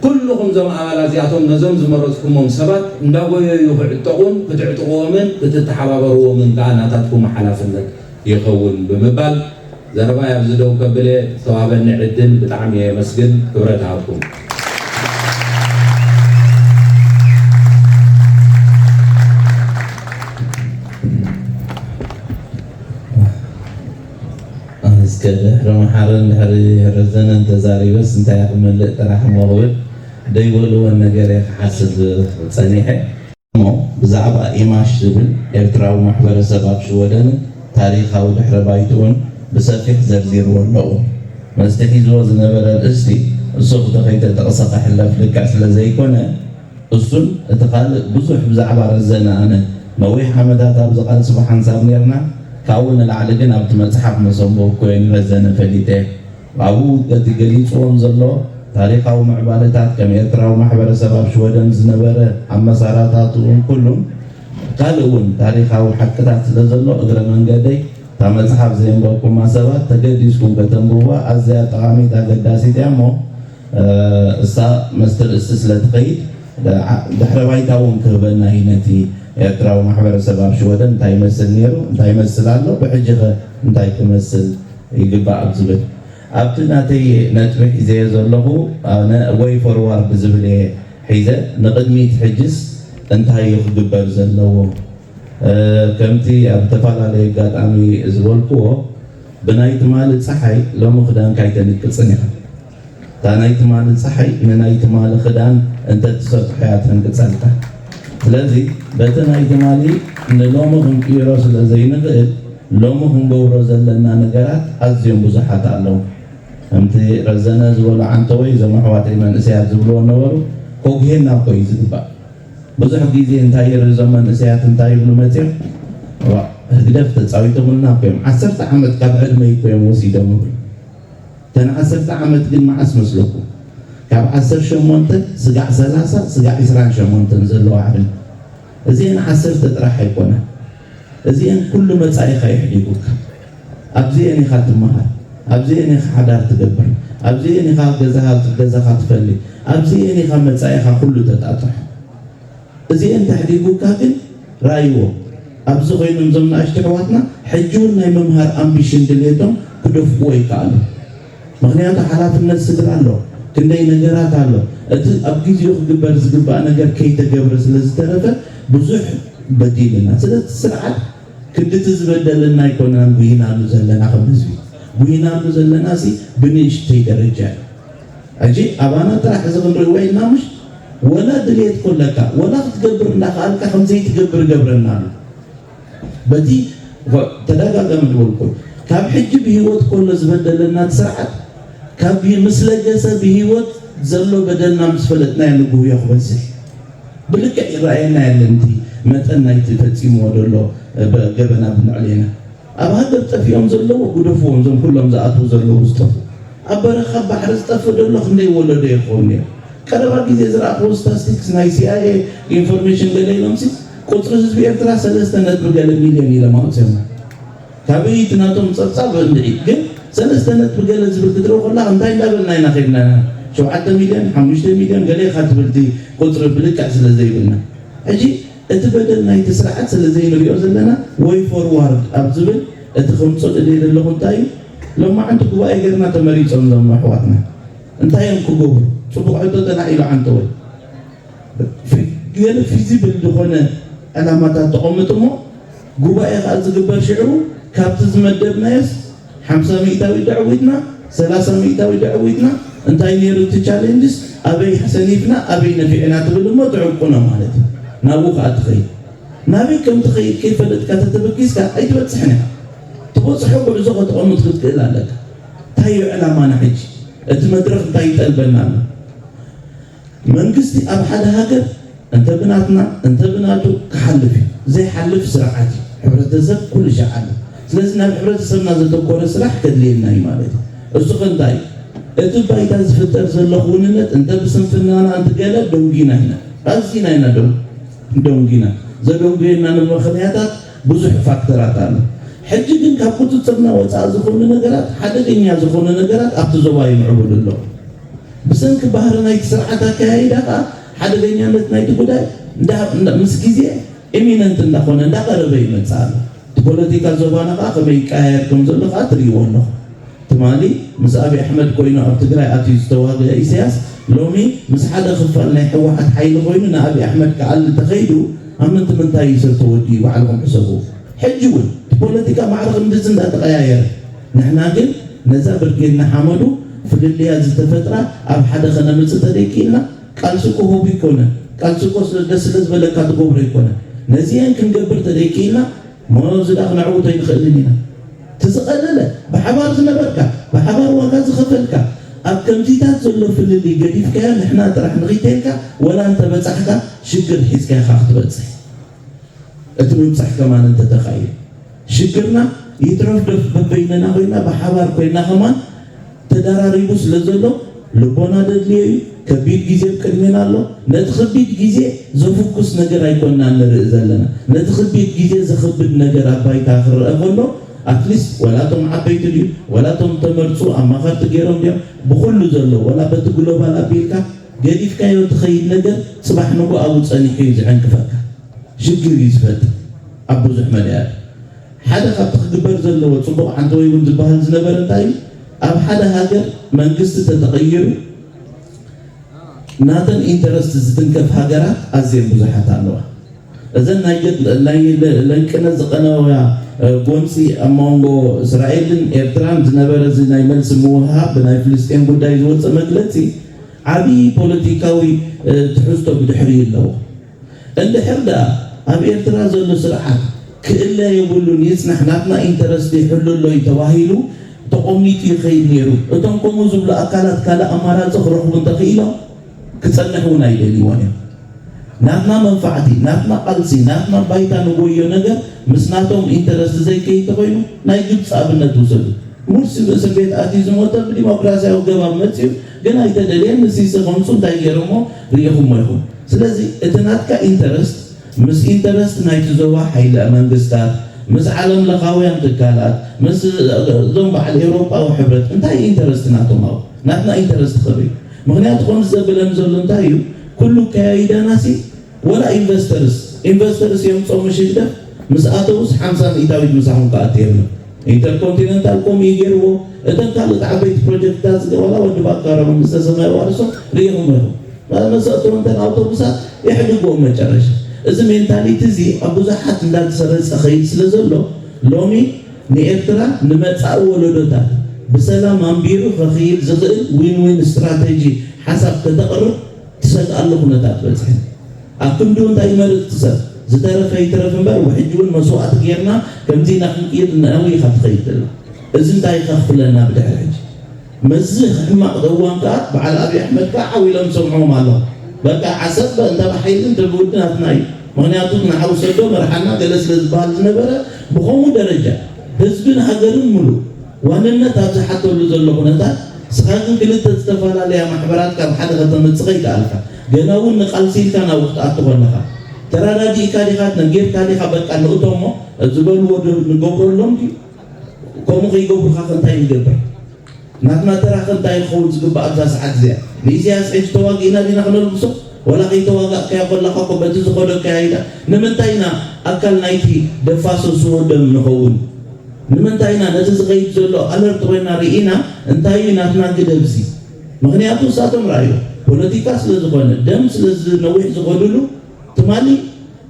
ኩልኹም እዞም ኣባላት እዚኣቶም ነዞም ዝመረፅኩሞም ሰባት እንዳጎየዩ ክዕጠቑን ክትዕጥቕዎምን ክትተሓባበርዎምን ከዓ ናታትኩም ሓላፍነት ይኸውን ብምባል ዘረባይ ኣብዚ ደው ከብል እየ። ዝተዋህበኒ ዕድል ብጣዕሚ እየ የመስግን። ክብረት ይሃብኩም። እስከ ድሕሪ መሓረን ድሕሪ ረዘነን ተዛሪበስ እንታይ ክመልእ ጥራሕ እሞ ክብል ደይበልዎን ነገር እየ ክሓስብ ጸኒሐ። እሞ ብዛዕባ ኢማሽ ዝብል ኤርትራዊ ማሕበረሰብ ኣብ ሽወደንን ታሪኻዊ ድሕረ ባይትኡን ብሰፊሕ ዘርዚርዎ ኣለዎ። መስተ ሒዝዎ ዝነበረ ኣርእስቲ እሱ ክተ ከይተጠቕሰ ክሕለፍ ልክዕ ስለ ዘይኮነ፣ እሱን እቲ ካልእ ብዙሕ ብዛዕባ ረዘነ ኣነ ነዊሕ ዓመታት ኣብዚ ቃልሲ ብሓንሳብ ኔርና፣ ካብኡ ንላዕሊ ግን ኣብቲ መጽሓፍ ምስ ኣንበብኩ እየ ንረዘነ ፈሊጠ። ኣብኡ እቲ ገሊጽዎም ዘሎ ታሪኻዊ ምዕባለታት ከም ኤርትራዊ ማሕበረሰብ ኣብ ሽወደን ዝነበረ ኣመሳራታትኡን ኩሉን ካልእ እውን ታሪኻዊ ሓቅታት ስለ ዘሎ እግረ መንገደይ እታ መጽሓፍ ዘየንበብኩማ ሰባት ተገዲስኩም ከተንብብዋ ኣዝያ ጠቓሚት ኣገዳሲት እያ እሞ እሳ መስተ ርእሲ ስለ ትኸይድ ድሕረ ባይታ እውን ክህበና እዩ ነቲ ኤርትራዊ ማሕበረሰብ ኣብ ሽወደን እንታይ ይመስል ነይሩ እንታይ ይመስል ኣሎ ብሕጂ ኸ እንታይ ክመስል ይግባእ ኣብ ዝብል ኣብቲ ናተይ ነጥቢ ሒዘዮ ዘለኹ ኣነ ወይ ፎርዋርድ ዝብል እየ ሒዘ ንቕድሚት ሕጅስ እንታይ እዩ ክግበር ዘለዎ ከምቲ ኣብ ዝተፈላለየ ኣጋጣሚ ዝበልክዎ ብናይ ትማሊ ፀሓይ ሎሚ ክዳንካ ኣይተንቅፅን ኢኻ እታ ናይ ትማሊ ፀሓይ ንናይ ትማሊ ክዳን እንተትሰጥሖ እያ ተንቅፀልካ ስለዚ በቲ ናይ ትማሊ ንሎሚ ክንቅይሮ ስለ ዘይንኽእል ሎሚ ክንገብሮ ዘለና ነገራት ኣዝዮም ብዙሓት ኣለዉ። ከምቲ ረዘነ ዝበሎ ዓንተወይ እዞም ኣሕዋተይ መንእሰያት ዝብልዎ ነበሩ ኮጉሄና እኮ እዩ ዝግባእ። ብዙሕ ግዜ እንታይ ይርኢ እዞም መንእሰያት እንታይ ይብሉ መፅዮም ህግደፍ ተፃዊቶምልና እኮ እዮም ዓሰርተ ዓመት ካብ ዕድመይ እኮ እዮም ወሲዶም ይብሉ። እተን ዓሰርተ ዓመት ግን መዓስ መስለኩም? ካብ ዓሰርተ ሸሞንተ ስጋዕ ሰላሳ ስጋዕ ዕስራን ሸሞንተን ዘለዋ ዕድመ እዚአን ዓሰርተ ጥራሕ ኣይኮነን። እዚአን ኩሉ መጻኢኻ የሕዲጉካ። ኣብዚአን ኢኻ ትመሃር፣ ኣብዚአን ኢኻ ሓዳር ትገብር፣ ኣብዚአን ኢኻ ገዛኻ ገዛኻ ትፈሊ፣ ኣብዚአን ኢኻ መጻኢኻ ኩሉ ተጣጥሖ። እዚአን ተሕዲጉካ ግን ራእይዎ። ኣብዚ ኮይኖም እዞም ንኣሽቱ ኣሕዋትና ሕጂ እውን ናይ ምምሃር ኣምቢሽን ድልየቶም ክደፍእዎ ይከኣሉ። ምኽንያቱ ሓላፍነት ስድራ ኣሎ፣ ክንደይ ነገራት ኣሎ። እቲ ኣብ ግዜኡ ክግበር ዝግባእ ነገር ከይተገብረ ስለ ዝተረፈ ብዙሕ በዲልና። ስለዚ ስርዓት ክንድቲ ዝበደለና ኣይኮናን ጉሂናሉ ዘለና ከም ህዝቢ። ጉሂናሉ ዘለና ሲ ብንእሽተይ ደረጃ እዩ። ሕጂ ኣባና ጥራሕ እዚ ክንርኢ ወይ ኢልና ምሽ ወላ ድልየት ኮለካ ወላ ክትገብር እንዳኸኣልካ ከም ዘይትገብር ገብረና ኣሎ። በቲ ተደጋጋሚ ዝበልኩ ካብ ሕጂ ብህይወት ኮሎ ዝበደለና እቲ ስርዓት ካብ ምስ ለገሰ ብህይወት ዘሎ በደልና ምስ ፈለጥናዮ ንጉህዮ ክበዝሕ ብልክዕ ይረኣየና የለን እቲ መጠን ናይቲ ፈፂምዎ ዘሎ ገበና ብንዕሌና ኣብ ሃገር ጠፊኦም ዘለዉ ግደፍዎም እዞም ኩሎም ዝኣትዉ ዘለዉ ዝጠፍኡ ኣብ በረኻ ባሕሪ ዝጠፍእ ዘሎ ክንደይ ወለዶ ይኸውን ነይሩ ቀረባ ግዜ ዝረኣኽዎ ስታስቲክስ ናይ ሲኣይኤ ኢንፎርሜሽን ገለ ኢሎምሲ ቁፅሪ ህዝቢ ኤርትራ ሰለስተ ነጥቢ ገለ ሚልዮን ኢሎም ኣውፅኦም ካበይ እቲ ናቶም ፀብፃብ እንድዒ ግን ሰለስተ ነጥቢ ገለ ዝብል ክትርኢ ከላ እንታይ እንዳበልና ኢና ከድና ሸውዓተ ሚልዮን ሓሙሽተ ሚልዮን ገለ ኢኻ ትብል እቲ ቁፅሪ ብልክዕ ስለ ዘይብልና ሕጂ እቲ በደል ናይቲ ስርዓት ስለ ዘይንሪኦ ዘለና ወይ ፎርዋርድ ኣብ ዝብል እቲ ከምፅኦ ደልየ ዘለኹ እንታይ እዩ ሎማዓንቲ ጉባኤ ገርና ተመሪፆም ዞም ኣሕዋትና እንታይ እዮም ክገብሩ ፅቡቅ ሕቶ ተላዒሉ ዓንተወይ ገለ ፊዚብል ዝኾነ ዕላማታት ተቐምጡ እሞ ጉባኤ ከዓ ዝግበር ሽዕሩ ካብቲ ዝመደብናዮስ ሓምሳ ሚእታዊ ደዕዊትና ሰላሳ ሚእታዊ ደዕዊትና እንታይ ነይሩ እቲ ቻሌንጅስ ኣበይ ሰኒፍና ኣበይ ነፊዕና ትብል እሞ ትዕቁኖ ማለት እዩ ናብኡ ከዓ ትኸይድ ናበይ ከም ትኸይድ ከይፈለጥካ ተተበጊስካ ኣይትበፅሕን ኢኻ ትበፅሖ ጉዕዞ ከተቐምጥ ክትክእል ኣለካ እንታይ እዩ ዕላማና ሕጂ እቲ መድረክ እንታይ ይጠልበና ኣሎ መንግስቲ ኣብ ሓደ ሃገር እንተ ብናትና እንተ ብናቱ ክሓልፍ እዩ። ዘይሓልፍ ስርዓት እዩ። ሕብረተሰብ ኩሉ ሻዕ ኣሎ። ስለዚ ናብ ሕብረተሰብና ዘተኮረ ስራሕ ከድልየና እዩ ማለት እዩ። እሱ ከ እንታይ እዩ? እቲ ባይታ ዝፍጠር ዘሎ ክውንነት እንተ ብስንፍናና እንተ ገለ ደንጒና ኢና። ኣዚና ኢና ደንጉና። ዘደንጉየና ንምኽንያታት ብዙሕ ፋክተራት ኣሎ። ሕጂ ግን ካብ ቁፅፅርና ወፃኢ ዝኾኑ ነገራት፣ ሓደገኛ ዝኾኑ ነገራት ኣብቲ ዞባ ይምዕብሉ ኣለዉ። ብሰንኪ ባህሪ ናይቲ ስርዓት ኣካያይዳ ከዓ ሓደገኛነት ናይቲ ጉዳይ ምስ ግዜ ኢሚነንት እንዳኾነ እንዳቐረበ ይመፅእ ኣሎ። እቲ ፖለቲካ ዞባና ከዓ ከመይ ይቀያየር ከም ዘሎ ከዓ ትርእይዎ ኣለኹ። ትማሊ ምስ ኣብይ ኣሕመድ ኮይኑ ኣብ ትግራይ ኣትዩ ዝተዋግአ ኢሳያስ ሎሚ ምስ ሓደ ክፋል ናይ ህወሓት ሓይሊ ኮይኑ ንኣብይ ኣሕመድ ክኣሊ ተኸይዱ ኣብ ምንቲ ምንታይ እዩ ሰብ ተወዲኡ? ባዕልኹም ሕሰቡ። ሕጂ እውን እቲ ፖለቲካ ማዕረ ክንድዚ እንዳተቐያየረ ንሕና ግን ነዛ ብርጌድ ንሓመዱ ፍልልያ ዝተፈጥራ ኣብ ሓደ ከነምፅእ ተደይክኢልና ቃልሲ እኮ ሆቢ ኣይኮነን። ቃልሲ እኮ ደስ ስለ ዝበለካ ትገብሮ ኣይኮነን። ነዚአን ክንገብር ተደይክኢልና ሞዚ ዳ ክነዕውቶ ኣይንኽእልን ኢና። እቲ ዝቐለለ ብሓባር ዝነበርካ ብሓባር ዋጋ ዝኸፈልካ ኣብ ከምዚታት ዘሎ ፍልልይ ገዲፍካዮ ንሕና ጥራሕ ንኺተልካ ወላ እንተበፃሕካ ሽግር ሒዝካ ኢኻ ክትበፅሕ። እቲ ምብፃሕ ከማን እንተተኻኢሉ ሽግርና ይትረፍ ደፍ በበይነና ኮይና ብሓባር ኮይና ከማን ተደራሪቡ ስለ ዘሎ ልቦና ደድልዮ እዩ። ከቢድ ግዜ ኣብ ቅድሜና ኣሎ። ነቲ ከቢድ ግዜ ዘፍኩስ ነገር ኣይኮንና ንርኢ ዘለና። ነቲ ከቢድ ግዜ ዘኽብድ ነገር ኣብ ባይታ ክረአ ከሎ ኣትሊስት ወላ እቶም ዓበይቲ ድዩ ወላ እቶም ተመርፁ ኣማኸርቲ ገይሮም ድዮም ብኩሉ ዘሎ ወላ በቲ ግሎባል ኣቢልካ ገዲፍካዮ ትኸይድ ነገር ፅባሕ ንጎ ኣብኡ ፀኒሑ እዩ ዝዕንቅፈካ። ሽግር እዩ ዝፈጥር ኣብ ብዙሕ መዳያት። ሓደ ካብቲ ክግበር ዘለዎ ፅቡቕ ዓንተወይ እውን ዝበሃል ዝነበረ እንታይ እዩ? ኣብ ሓደ ሃገር መንግስቲ ተተቐይሩ ናተን ኢንተረስት ዝትንከፍ ሃገራት ኣዝየን ብዙሓት ኣለዋ። እዘን ናይ ገድ- ናይ ለ- ለንቅነ ዝቐነዋ እ፣ ጎንፂ ኣብ መንጎ እስራኤልን ኤርትራን ዝነበረ እዚ ናይ መልሲ ምውህሃብ ብናይ ፍልስጤን ጉዳይ ዝወፀ መግለፂ ዓብዪ ፖለቲካዊ እ፣ ትሕዝቶ ብድሕሪኡ ኣለዎ። እንድሕር ደኣ ኣብ ኤርትራ ዘሎ ስርዓት ክእለ የብሉን ይጽናሕ ናትና ኢንተረስት ይሕሉ ኣሎ እዩ ተባሂሉ ተቖሚጡ ይኸይድ ነይሩ። እቶም ከምኡ ዝብሉ ኣካላት ካልእ ኣማራጺ ክረኽቡ እንተኽኢሎም ክጸንሕ እውን ኣይደልይዎን እዮም። ናትና መንፋዕቲ፣ ናትና ቃልሲ፣ ናትና ባይታ ንጎዮ ነገር ምስ ናቶም ኢንተረስት ዘይከይድ ተኾይኑ ናይ ግብፂ ኣብነት ውሰዱ። ሙርሲ ብእስር ቤት ኣትዩ ዝሞተ ብዲሞክራሲያዊ ገባብ መፅዩ ግን ኣይተደልየን ንሲሲ ከምፁ እንታይ ገይሮሞ ርኢኹሞ ኢኹም። ስለዚ እቲ ናትካ ኢንተረስት ምስ ኢንተረስት ናይቲ ዞባ ሓይለ መንግስታት ምስ ዓለም ለኻውያን ትካላት ምስ እዞም በዓል ኤውሮጳዊ ሕብረት እንታይ ኢንተረስት ናቶም ኣብኡ ናትና ኢንተረስት ኸበይ ምክንያቱ ከምዚ ዘብለን ዘሎ እንታይ እዩ ኩሉ ከያይዳናሲ ወላ ኢንቨስተርስ ኢንቨስተርስ የምፅኦም ሽግደፍ ምስ ኣተውስ ሓምሳ ሚእታዊት ምሳኹም ክኣቱ የብሉ ኢንተርኮንቲነንታል ከምኡ እዩ ገይርዎ እተን ካልኦት ዓበይቲ ፕሮጀክትታት ዝገበላ ወዲ ባካሮም ምስ ተሰማይ ዋርሶ ርኢኹም ኢኹም መሰእተው እንተን ኣውቶቡሳት የሕድግዎም መጨረሻ እዚ ሜንታሊቲ እዚ ኣብ ብዙሓት እንዳተሰረፀ ኸይድ ስለ ዘሎ ሎሚ ንኤርትራ ንመፃኢ ወለዶታት ብሰላም ኣንቢሩ ኸኽይድ ዝኽእል ዊን ዊን ስትራተጂ ሓሳብ ከተቕርብ ትሰግኣሉ ኩነታት በፅሐ ኣብ ክንዲኡ እንታይ ይመርፅ ሰብ ዝተረፈ ይትረፍ እምበር ሕጂ እውን መስዋእቲ ጌርና ከምዚ ኢና ክንቅይር ነዊኻ ትኸይድ ዘላ እዚ እንታይ ከኽፍለና ብድሕሪ ሕጂ መዚ ሕማቕ እዋን ከዓ በዓል ኣብይ ኣሕመድ ከዓ ዓው ኢሎም ሰምዕዎም ኣሎ በቃ ዓሰብ እንተ ብሓይሊ እንተ ብውዲ ናትና እዩ ምክንያቱ ንዓው ሰዶ መርሓና ገለ ስለ ዝበሃል ዝነበረ ብኸምኡ ደረጃ ህዝብን ሃገርን ሙሉእ ዋንነት ኣብ ዝሓተሉ ዘሎ ኩነታት ንስኻ ግን ክልተ ዝተፈላለያ ማሕበራት ካብ ሓደ ከተምፅእ ከይከኣልካ ገና እውን ንቃልሲ ኢልካ ናብኡ ክትኣቱ ከለኻ ተራዳዲእካ ዲኻ ነጊርካ ዲኻ በቃ ንእቶሞ ዝበልዎ ዶ ንገብረሎም ድዩ ከምኡ ከይገብሩኻ ከ እንታይ ንገብር ናትና ተራ ከ እንታይ ክኸውን ዝግባእ ኣብዛ ሰዓት እዚኣ ንኢሳያስ ሕጂ ተዋጊእና ዲና ክነልብሶ ወላ ከይተዋጋእካዮ ከለኻ እኮ በቲ ዝኸዶ ኣካያይዳ ንምንታይ ኢና ኣካል ናይቲ ደፋሰስዎ ደም ንኸውን ንምንታይ ኢና ነቲ ዝኸይድ ዘሎ ኣለርት ኮይና ርኢና እንታይ እዩ ናትና ግደ ኣብዚ ምኽንያቱ እሳቶም ረኣዩ ፖለቲካ ስለ ዝኾነ ደም ስለ ዝነዊሕ ዝኸድሉ ትማሊ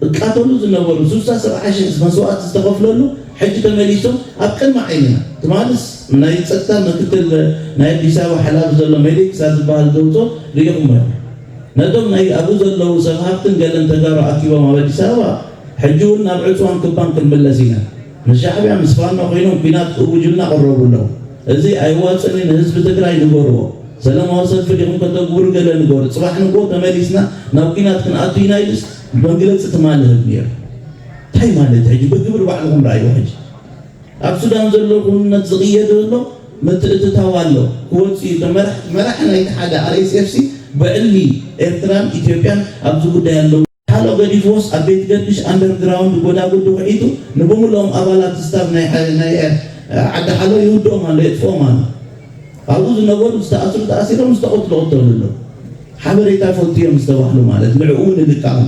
እቃተሉ ዝነበሩ ሱሳ ሰብዓ ሽሕ መስዋእቲ ዝተኸፍለሉ ሕጂ ተመሊሶም ኣብ ቅድሚ ዓይንና ትማልስ ናይ ፀጥታ ምክትል ናይ ኣዲስ ኣበባ ሓላፊ ዘሎ ሜሌክሳ ዝበሃል ዘውፅኦ ርኢኹሞ ኢኹም ነቶም ናይ ኣብኡ ዘለዉ ሰብ ሃብትን ገለን ተጋሩ ኣኪቦም ኣብ ኣዲስ ኣበባ ሕጂ እውን ናብ ዕፅዋን ክባን ክንምለስ ኢና ምስ ሻዕብያ ምስ ፋኖ ኮይኖም ኲናት ክእውጁልና ቀረቡ ኣለዉ እዚ ኣይዋፅን እዩ ንህዝቢ ትግራይ ንገርዎ ሰለማዊ ሰልፊ ዲኹም ከተግብሩ ገለ ንገሩ ፅባሕ ንግሆ ተመሊስና ናብ ኲናት ክንኣቱ ኢና ኢሉስ መግለፂ ትማሊ ህብ ነይሩ እንታይ ማለት ሕጂ ብግብሪ ባዕልኹም ረኣይዎ ሕጂ ኣብ ሱዳን ዘሎ ኩንነት ዝቕየር ዘሎ ምትእትታው ኣሎ ክወፅኡ እዩ መራሕ ናይቲ ሓደ ኣርኤስኤፍሲ ብዕሊ ኤርትራን ኢትዮጵያን ኣብዚ ጉዳይ ኣለዉ። ሓሎ ገዲፍዎስ ኣብ ቤት ገርግሽ ኣንደርግራውንድ ጎዳጉዲ ውሒጡ ንብሙሉኦም ኣባላት ስታፍ ናይ ሓ- ናይ ዓዲ ሓሎ ይውድኦም ኣሎ፣ የጥፍኦም ኣሎ። ኣብኡ ዝነበሩ ዝተኣስሩ ተኣሲሮም፣ ዝተቐትሉ ቀተሉ ኣሎ። ሓበሬታ ፈልጡ እዮም ዝተባህሉ ማለት ንዕኡ እውን ልቃም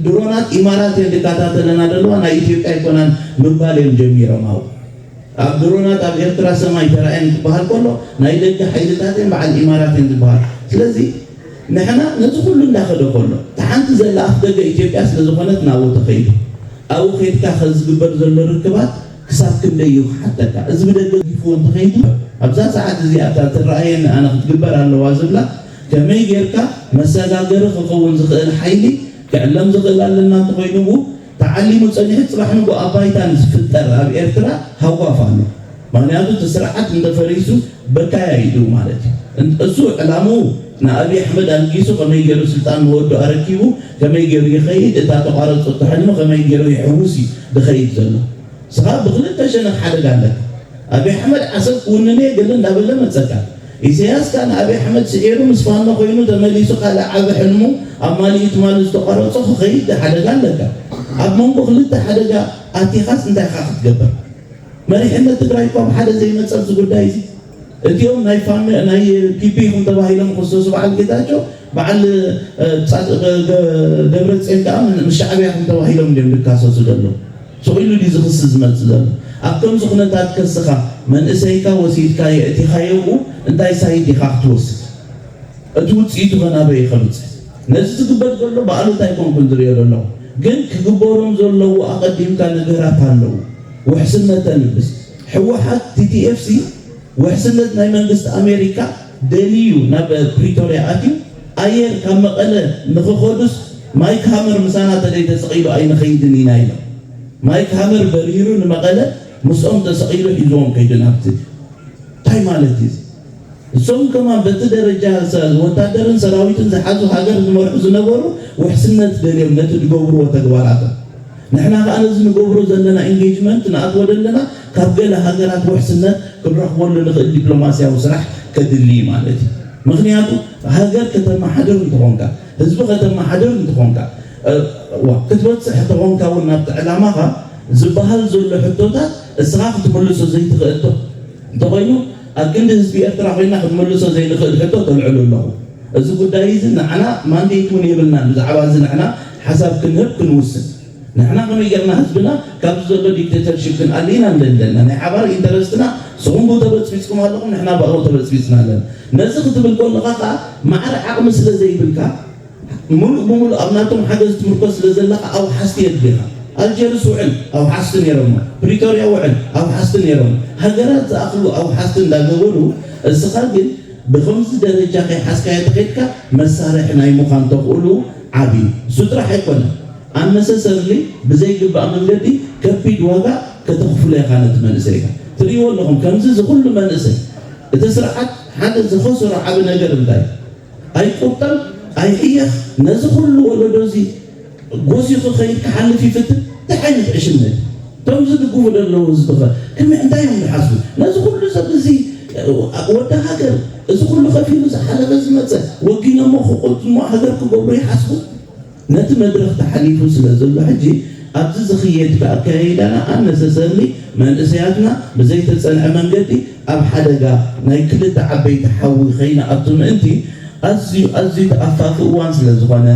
ድሮናት ኢማራት እየን ዝከታተለና ዘለዋ፣ ናይ ኢትዮጵያ ኣይኮናን ምባል እዮም ጀሚሮም። ኣብኡ ኣብ ድሮናት ኣብ ኤርትራ ሰማይ ተራእየን ክበሃል ከሎ ናይ ደገ ሓይልታት እየን በዓል ኢማራት እየን ዝበሃል። ስለዚ ንሕና ነዚ ኩሉ እንዳኸደ ከሎ እታ ሓንቲ ዘላ ኣፍ ደገ ኢትዮጵያ ስለ ዝኾነት ናብኡ ተኸይዱ ኣብኡ ከይድካ ከ ዝግበር ዘሎ ርክባት ክሳብ ክንደይ እዩ ክሓተካ? እዚ ብደገ ገዲፍዎ እንተኸይዱ ኣብዛ ሰዓት እዚኣ እታ ትረኣየኒ ኣነ ክትግበር ኣለዋ ዝብላ ከመይ ጌርካ መሰጋገሪ ክኸውን ዝኽእል ሓይሊ ክዕለም ዝኽእል ኣለና እንተኾይኑ ተዓሊሙ ጸኒሑ ጽባሕ ንግሆ ኣብ ባይታ ንዝፍጠር ኣብ ኤርትራ ሃጓፍ ኣሎ። ምኽንያቱ እቲ ስርዓት እንተፈሪሱ በካያ እዩ ማለት እዩ። እን- እሱ ዕላምኡ ንኣብይ ኣሕመድ ኣልጊሱ ከመይ ገይሩ ስልጣን ንወዱ ኣረኪቡ ከመይ ገይሩ ይኸይድ፣ እታ ተቋረጸቶ ሕልሚ ከመይ ገይሩ ይሕውስ እዩ ዝኸይድ ዘሎ። ንስኻ ብክልተ ሸነኽ ሓደጋ ኣለካ። ኣብይ ኣሕመድ ዓሰብ ክውንን እየ ገለ እንዳበለ መጸካ። ኢሳያስ ከኣ ንኣብይ ኣሕመድ ስዒሩ ምስ ፋኖ ኮይኑ ተመሊሱ ካልእ ዓቢ ሕልሙ ኣማሊኡ ትማሊ ዝተቋረጾ ክኸይድ ሓደጋ ኣለካ። ኣብ መንጎ ክልተ ሓደጋ ኣቲኻስ እንታይ ኢኻ ክትገብር? መሪሕነት ትግራይ እኮ ኣብ ሓደ ዘይመጸ ኣብዚ ጉዳይ እዚ። እቲኦም ናይ ፋኖ ናይ ፒፒ ኢኹም ተባሂሎም ክኽሰሱ በዓል ጌታቸው በዓል እ፣ ጻድ- እ፣ ገ- ደብረጽዮን ከኣ ምስ ሻዕብያ ኢኹም ተባሂሎም እዮም ዝካሰሱ ዘለዉ። ስቕ ኢሉ ድዩ ዝኽሲ ዝመጽእ ዘሎ? ኣብ ከምዚ ኩነታት ከስኻ መንእሰይካ ወሲድካ የእቲኻዮ እንታይ ሳይድ ኢኻ ክትወስድ? እቲ ውጽኢቱ ከ ናበይ ከምጽእ? ነዚ ዝግበር ዘሎ ብኣሉታ ኣይኮንኩን ዝሪኦ ዘለኹ፣ ግን ክግበሮም ዘለዉ ኣቐዲምካ ነገራት ኣለዉ። ውሕስነት ተልብስ። ህወሓት ቲቲኤፍሲ ውሕስነት ናይ መንግስቲ ኣሜሪካ ደልዩ ናብ ፕሪቶርያ ኣትዩ ኣየር ካብ መቐለ ንኽኸዱስ ማይክ ሃመር ምሳና ተደይ ተሰቒሉ ኣይንኸይድን ኢና ኢሎም። ማይክ ሃመር በሪሩ ንመቐለ ምስኦም ተሰቒሉ ሒዝዎም ከይዱ ናብቲ እንታይ ማለት እዩ? እሶም ከማን በቲ ደረጃ ሰ- ወታደርን ሰራዊትን ዝሓዙ ሃገር ዝመርሑ ዝነበሩ ውሕስነት ደልዮም ነቲ ዝገብርዎ ተግባራቶም ንሕና ከዓ ነዚ ንገብሮ ዘለና ኢንጌጅመንት ንኣትዎ ዘለና ካብ ገለ ሃገራት ውሕስነት ክንረኽበሉ ንኽእል ዲፕሎማስያዊ ስራሕ ከድሊ እዩ ማለት እዩ። ምክንያቱ ሃገር ከተመሓድር እንተኾንካ ህዝቢ ከተመሓድር እንተኾንካ ክትበፅሕ ተኾንካ እውን ናብቲ ዕላማኻ ዝበሃል ዘሎ ሕቶታት እስኻ ክትምልሶ ዘይትኽእል ዶ እንተኾይኑ ኣብ ክንዲ ህዝቢ ኤርትራ ኮይና ክትምልሶ ዘይንኽእል ሕቶ ተልዕሉ ኣለኹ። እዚ ጉዳይ እዚ ንዓና ማንዴት እውን የብልናን ብዛዕባ እዚ ንሕና ሓሳብ ክንህብ ክንውስን ንሕና ከመይ ጌርና ህዝብና ካብዚ ዘሎ ዲክቴተርሽፕ ክንኣሊ ኢና ንደሊ ዘለና ናይ ሓባር ኢንተረስትና ንስኹም ብኡ ተበፅቢፅኩም ኣለኹም ንሕና ብኣኡ ተበፅቢፅና ኣለና ነዚ ክትብል ከለኻ ከዓ ማዕረ ዓቕሚ ስለ ዘይብልካ ሙሉእ ብሙሉእ ኣብ ናቶም ሓገዝ ትምርኮስ ስለ ዘለኻ ኣውሓስቲ የድልኻ ኣልጀርስ ውዕል ኣውሓስቲ ነይሮሞ ፕሪቶርያ ውዕል ኣውሓስቲ ነይሮሞ ሃገራት ዝኣኽሉ ኣውሓስቲ እንዳገበሩ እስኻ ግን ብኸምዚ ደረጃ ከይሓዝካዮ ተኸይድካ መሳርሒ ናይ ምዃን ተኽእሉ ዓብዩ እሱ ጥራሕ ኣይኮነን ኣነሰሰርሊ ብዘይግባእ መንገዲ ከቢድ ዋጋ ከተኽፍሎ ኢኻ ነቲ መንእሰይካ ትርእይዎ ኣለኹም ከምዚ ዝኹሉ መንእሰይ እቲ ስርዓት ሓደ ዝኸሰሮ ዓቢ ነገር እንታይ ኣይቁጠብ ኣይሕየኽ ነዚ ኩሉ ወለዶ እዚ ጎሲኹ ኸይድ ክሓልፍ ይፍትን እንታይ ዓይነት ዕሽነት እቶም ዝድግፉ ዘለዉ ህዝቢ ኸ ከመይ እንታይ እዮም ዝሓስቡ ነዚ ኩሉ ሰብ እዚ ወዲ ሃገር እዚ ኩሉ ከፊሉ ዝሓለፈ ዝመፀ ወጊኖሞ ክቆጥሞ ሃገር ክገብሩ ይሓስቡ ነቲ መድረኽ ተሓሊፉ ስለ ዘሎ ሕጂ ኣብዚ ዝኽየድ ኣካያይዳና ኣነሰሰርሊ መንእሰያትና ብዘይተፀንዐ መንገዲ ኣብ ሓደጋ ናይ ክልተ ዓበይቲ ሓዊ ከይንኣቱ ምእንቲ ኣዝዩ ኣዝዩ ተኣፋፊ እዋን ስለ ዝኾነ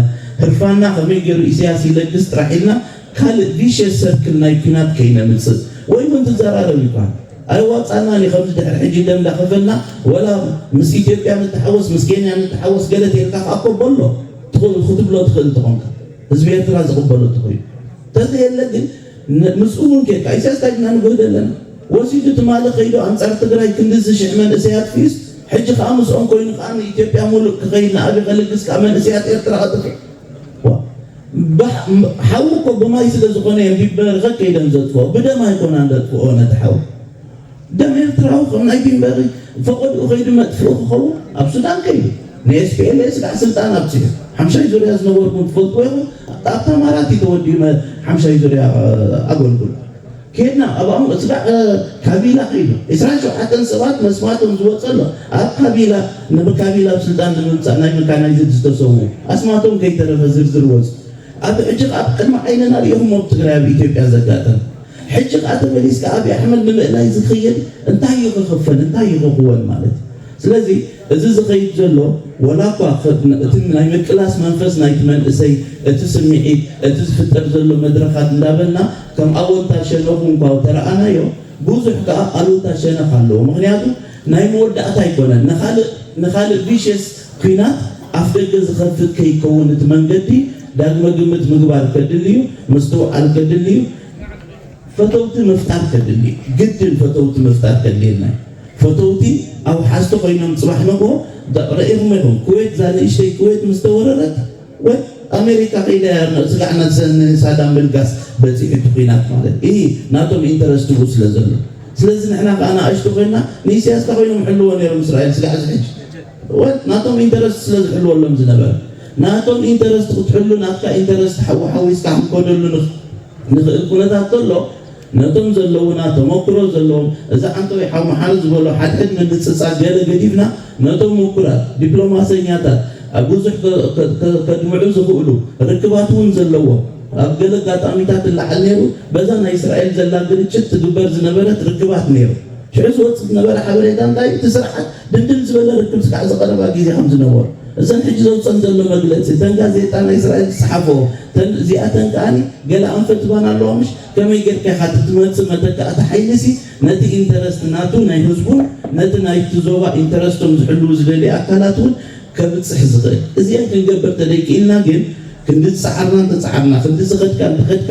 ህርፋና ከመይ ገይሩ ኢሳያስ ይለግስ ጥራሕ ኢልና ካልእ ቪሸስ ሰርክል ናይ ኲናት ከይነምፅእ ወይ እውን ትዘራረብ ይኳን ኣይዋፃናን እዩ ከምዚ ድሕሪ ሕጂ ደም እንዳኸፈልና ወላ ምስ ኢትዮጵያ ንተሓወስ ምስ ኬንያ ንተሓወስ ገለ ተይልካ ከዓ ኮቦ ኣሎ ክትብሎ ትኽእል እንተኾንካ ህዝቢ ኤርትራ ዝቕበሎ እንተኾይኑ እንተዘየለ ግን ምስኡ እውን ኬድካ ኢሳያስ እንታይ ድና ንጎህደ ኣለና ወሲዱ ትማሊ ከይዱ ኣንፃር ትግራይ ክንድዚ ሽሕ መንእሰይ ኣጥፊኡስ ሕጂ ከዓ ምስኦም ኮይኑ ከዓ ንኢትዮጵያ ሙሉእ ክኸይድ ንኣበይ ከልግስ ከዓ መንእሰያት ኤርትራ ከጥፍእ ሓዊ እኮ ብማይ ስለ ዝኾነ እዮም ቢበርኸ ከይደም ዘጥፍኦ ብደም ኣይኮናን ዘጥፍኦ ነቲ ሓዊ ደም ኤርትራዊ ከም ናይ ቢምበሪ ፈቐድኡ ከይዱ መጥፍኡ ክኸውን ኣብ ሱዳን ከይዱ ንኤስፒኤልኤስ ከዓ ስልጣን ኣብፂሑ ሓምሻይ ዙርያ ዝነበርኩም ትፈልጥዎ ኢኹም ኣብታ ማራት እዩ ተወዲኡ ሓምሻይ ዙርያ ኣገልግሉ ኬድና ኣብኣም ስጋዕ ካቢላ ኸይዱ ዕስራን ሸውዓተን ሰባት መስማቶም ዝወፀ ኣሎ። ኣብ ካቢላ ንካቢላ ኣብ ስልጣን ንምምፃእ ናይ መካናይዝድ ዝተሰዉ ኣስማቶም ከይተረፈ ዝርዝር ወፁ። ኣብ ሕጂ ኣብ ቅድሚ ዓይንና ሪኢኹሞ ኣብ ትግራይ ኣብ ኢትዮጵያ ዘጋጠም። ሕጂ ከዓ ተመሊስካ ኣብይ ኣሕመድ ንምእላይ ዝኽየድ እንታይ እዩ ክኽፈል እንታይ እዩ ክኽወን ማለት እዩ። ስለዚ እዚ ዝኸይድ ዘሎ ወላ እኳ እቲ ናይ ምቅላስ መንፈስ ናይቲ መንእሰይ እቲ ስምዒት እቲ ዝፍጠር ዘሎ መድረኻት እንዳበልና ከም ኣወንታ ሸነኹ እንኳ ተረኣናዮ ብዙሕ ከዓ ኣሉታ ሸነኽ ኣለዎ። ምክንያቱ ናይ መወዳእታ ኣይኮነን። ንኻልእ ንኻልእ ቪሽስ ኲናት ኣፍ ደገ ዝኸፍት ከይከውን እቲ መንገዲ ዳግመ ግምት ምግባር ከድሊ እዩ፣ ምስትውዓል ከድሊ እዩ። ፈተውቲ ምፍጣር ከድሊ እዩ። ግድን ፈተውቲ ምፍጣር ከድልየና እዩ። ፈተውቲ ኣውሓዝቲ ኮይኖም ፅባሕ ንግሆ ሪኢኹም ኢኹም። ኩዌት እዛ ንእሽተይ ኩዌት ምስ ተወረረት ወይ ኣሜሪካ ከይዳ እያ ስጋዕ ናብ ሰ- ንሳዳም ምልጋስ በፂሑ እቲ ኲናት ማለት እዩ። ናቶም ኢንተረስት ብኡ ስለ ዘሎ ስለዚ ንሕና ከዓ ንኣሽቱ ኮይና ንኢሳያስ እንተ ኮይኖም ሕልዎ ነይሮም እስራኤል ስጋዕ ዝሕጅ ወ- ናቶም ኢንተረስት ስለ ዝሕልወሎም ዝነበረ ናቶም ኢንተረስት ክትሕሉ ናትካ ኢንተረስት ሓዊ ሓዊስካ ክንከደሉ ንኽ- ንኽእል ኩነታት ተሎ ነቶም ዘለዉና ተመክሮ ዘለዎም እዚ ዓንተወይ ሓው መሓሪ ዝበሎ ሓድሕድ ምንፅፃ ገለ ገዲፍና ነቶም ምኩራት ዲፕሎማሰኛታት ኣብ ብዙሕ ከ- ከ- ከ- ከድምዑ ዝኽእሉ ርክባት እውን ዘለዎ ኣብ ገለ ኣጋጣሚታት እላዓል ነይሩ በዛ ናይ እስራኤል ዘላ ግርጭት ትግበር ዝነበረት ርክባት ነይሩ ሽዑ ዝወፅእ ዝነበረ ሓበሬታ እንታይ እቲ ስርዓት ድንድን ዝበለ ርክብ ስካዕ ዝቐረባ ግዜ ከም ዝነበሩ እዘን ሕጂ ዘውፀን ዘሎ መግለፂ እተን ጋዜጣ ናይ እስራኤል ዝፀሓፈኦ እተን እዚኣተን ከዓኒ ገለ ኣንፈት ባን ኣለዋ ምሽ ከመይ ጌርካ ኢኻ እቲ ትመፅእ መተካእቲ ሓይሊ ሲ ነቲ ኢንተረስት ናቱ ናይ ህዝቡን ነቲ ናይቲ ዞባ ኢንተረስቶም ዝሕልዉ ዝደልዩ ኣካላት እውን ከብፅሕ ዝኽእል እዚአን ክንገብር ተደይክኢልና ግን ክንዲ ዝፀዓርና እንተፀዓርና ክንዲ ዝኸድካ እንተኸድካ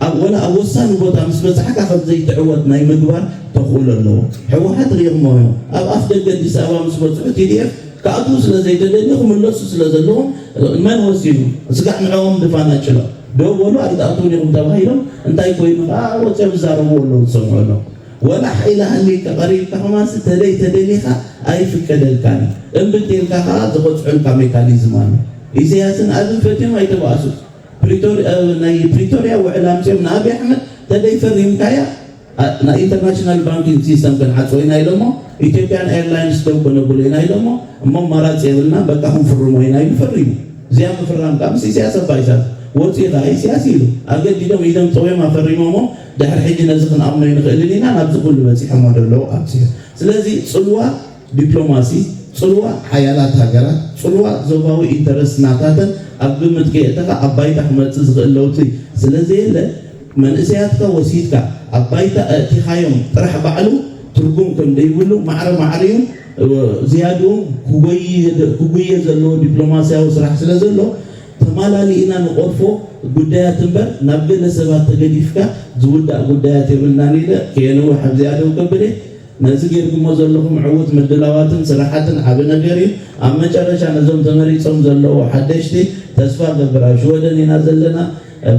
ኣብ ወላ ኣብ ወሳኒ ቦታ ምስ በፃሕካ ከም ዘይትዕወት ናይ ምግባር ተኽእሎ ኣለዎ። ህወሓት ሪኢኹሞ እዮም ኣብ ኣፍ ደገ ኣዲስ ኣበባ ምስ በፅሑ ቲ ዲ ኤፍ ክኣትዉ ስለ ዘይተደልዩ ክምለሱ ስለ ዘለዎም መን ወሲኑ ስጋዕ ንዕኦም ድፋናጭሎ ደው በሉ ኣይትኣትዉን ኢኹም ተባሂሎም እንታይ ኮይኑ ከዓ ወፂኦም ዝዛረብዎ ኣለዉ ዝሰምዑ ኣለዉ ወላ ሓይሊ ሃልይካ ቀሪብካ ከማንሲ ተደይ ተደሊኻ ኣይፍቀደልካን እዩ እምቢ እንተልካ ከዓ ዝቐፅዑልካ ሜካኒዝም ኣሎ ኢሳያስን ኣብን ፈትዮም ኣይተባእሱ ናይ ፕሪቶርያ ውዕል ኣምፅኦም ንኣብይ ኣሕመድ ተደይ ፈሪምካያ ናይ ኢንተርናሽናል ባንኪንግ ሲስተም ክንዓፅዎ ኢና ኢሎሞ ኢትዮጵያን ኤርላይንስ ደው ከነብሎ ኢና ኢሎሞ እሞ ኣማራፂ የብልና በቃ ክንፍርሞ ኢና ኢሉ ፈሪሙ እዚኣ ምፍራም ከዓ ምስ ኢሳያስ ኣባይሳት ወፂኡ ከዓ ኢሳያስ ኢሉ ኣገዲዶም ኢዶም ፀውዮም ኣፈሪሞሞ ድሕሪ ሕጂ ነዚ ክንኣምኖ ይንኽእልን ኢና ናብዚ ኩሉ በፂሖሞ ዘለዉ ኣብፅሑ ስለዚ ፅልዋ ዲፕሎማሲ፣ ጽልዋ ሓያላት ሃገራት፣ ጽልዋ ዞባዊ ኢንተረስት ናታተን ኣብ ግምት ከየእተኻ ኣብ ባይታ ክመጽእ ዝኽእል ለውጢ ስለዘየለ፣ መንእሰያትካ ወሲድካ ኣብ ባይታ ኣእቲኻዮም ጥራሕ ባዕሉ ትርጉም ከም ደይብሉ ማዕረ ማዕሪኡ ዝያድኡ ክጎይ- ክጉየ ዘለዎ ዲፕሎማስያዊ ስራሕ ስለዘሎ፣ ተማላሊእና ንቐርፎ ጉዳያት እምበር ናብ ገለ ሰባት ተገዲፍካ ዝውዳእ ጉዳያት የብልናን ኢለ ከየንውሕ ኣብዚኣ ደው ከብል እየ። ነዚ ጌርኩሞ ዘለኹም ዕዉት ምድላዋትን ስራሓትን ዓቢ ነገር እዩ። ኣብ መጨረሻ ነዞም ተመሪጾም ዘለዉ ሓደሽቲ ተስፋ ገብር ኣብ ሽወደን ኢና ዘለና።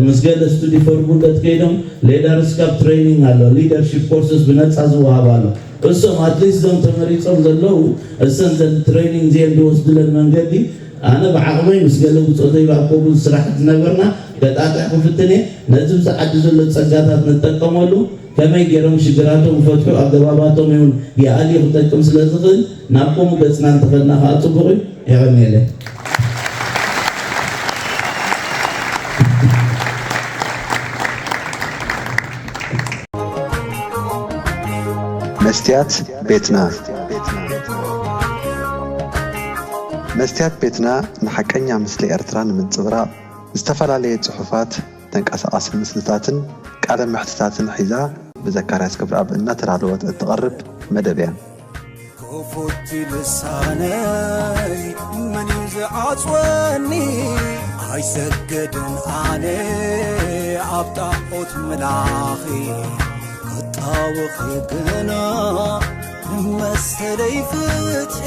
ምስ ገለ ስቱዲ ፎር ጉደት ከይዶም ሌዳርስካፕ ትሬኒንግ ኣሎ፣ ሊደርሺፕ ኮርስስ ብነጻ ዝወሃብ ኣሎ። እሶም ኣትሊስት እዞም ተመሪጾም ዘለዉ እሰን ዘን ትሬኒንግ እዚአን ዝወስድለን መንገዲ ኣነ ብዓቕመይ ምስ ገለ ብጾተይ ብኣኮቡ ስራሕ ዝነበርና ከጣጥሕ ክፍትን እየ። ነዚ ምስ ዓዲ ዘሎ ጸጋታት ንጠቀመሉ። ከመይ ገይሮም ሽግራቶም ክፈትሑ ኣገባባቶም እውን ይኣልዩ ክጠቅም ስለ ዝኽእል ናብ ከምኡ ገፅና እንተኸድና ከዓ ፅቡቕ እዩ። የቐንየለይ። መስትያት ቤትና መስትያት ቤትና ንሓቀኛ ምስሊ ኤርትራ ንምንጽብራቕ ዝተፈላለየ ጽሑፋት፣ ተንቀሳቓሲ ምስልታትን ቃለ መሕትታትን ሒዛ ብዘካርያስ ክብረኣብ እናተዳለወት እትቐርብ መደብ እያ። ክፉት ልሳነይ መን እዩ ዝዓጽወኒ? ኣይሰግድን ኣነ ኣብ ጣዖት ምላኺ፣ ክጣወኺ ግና ንመሰለይ ፍትሒ።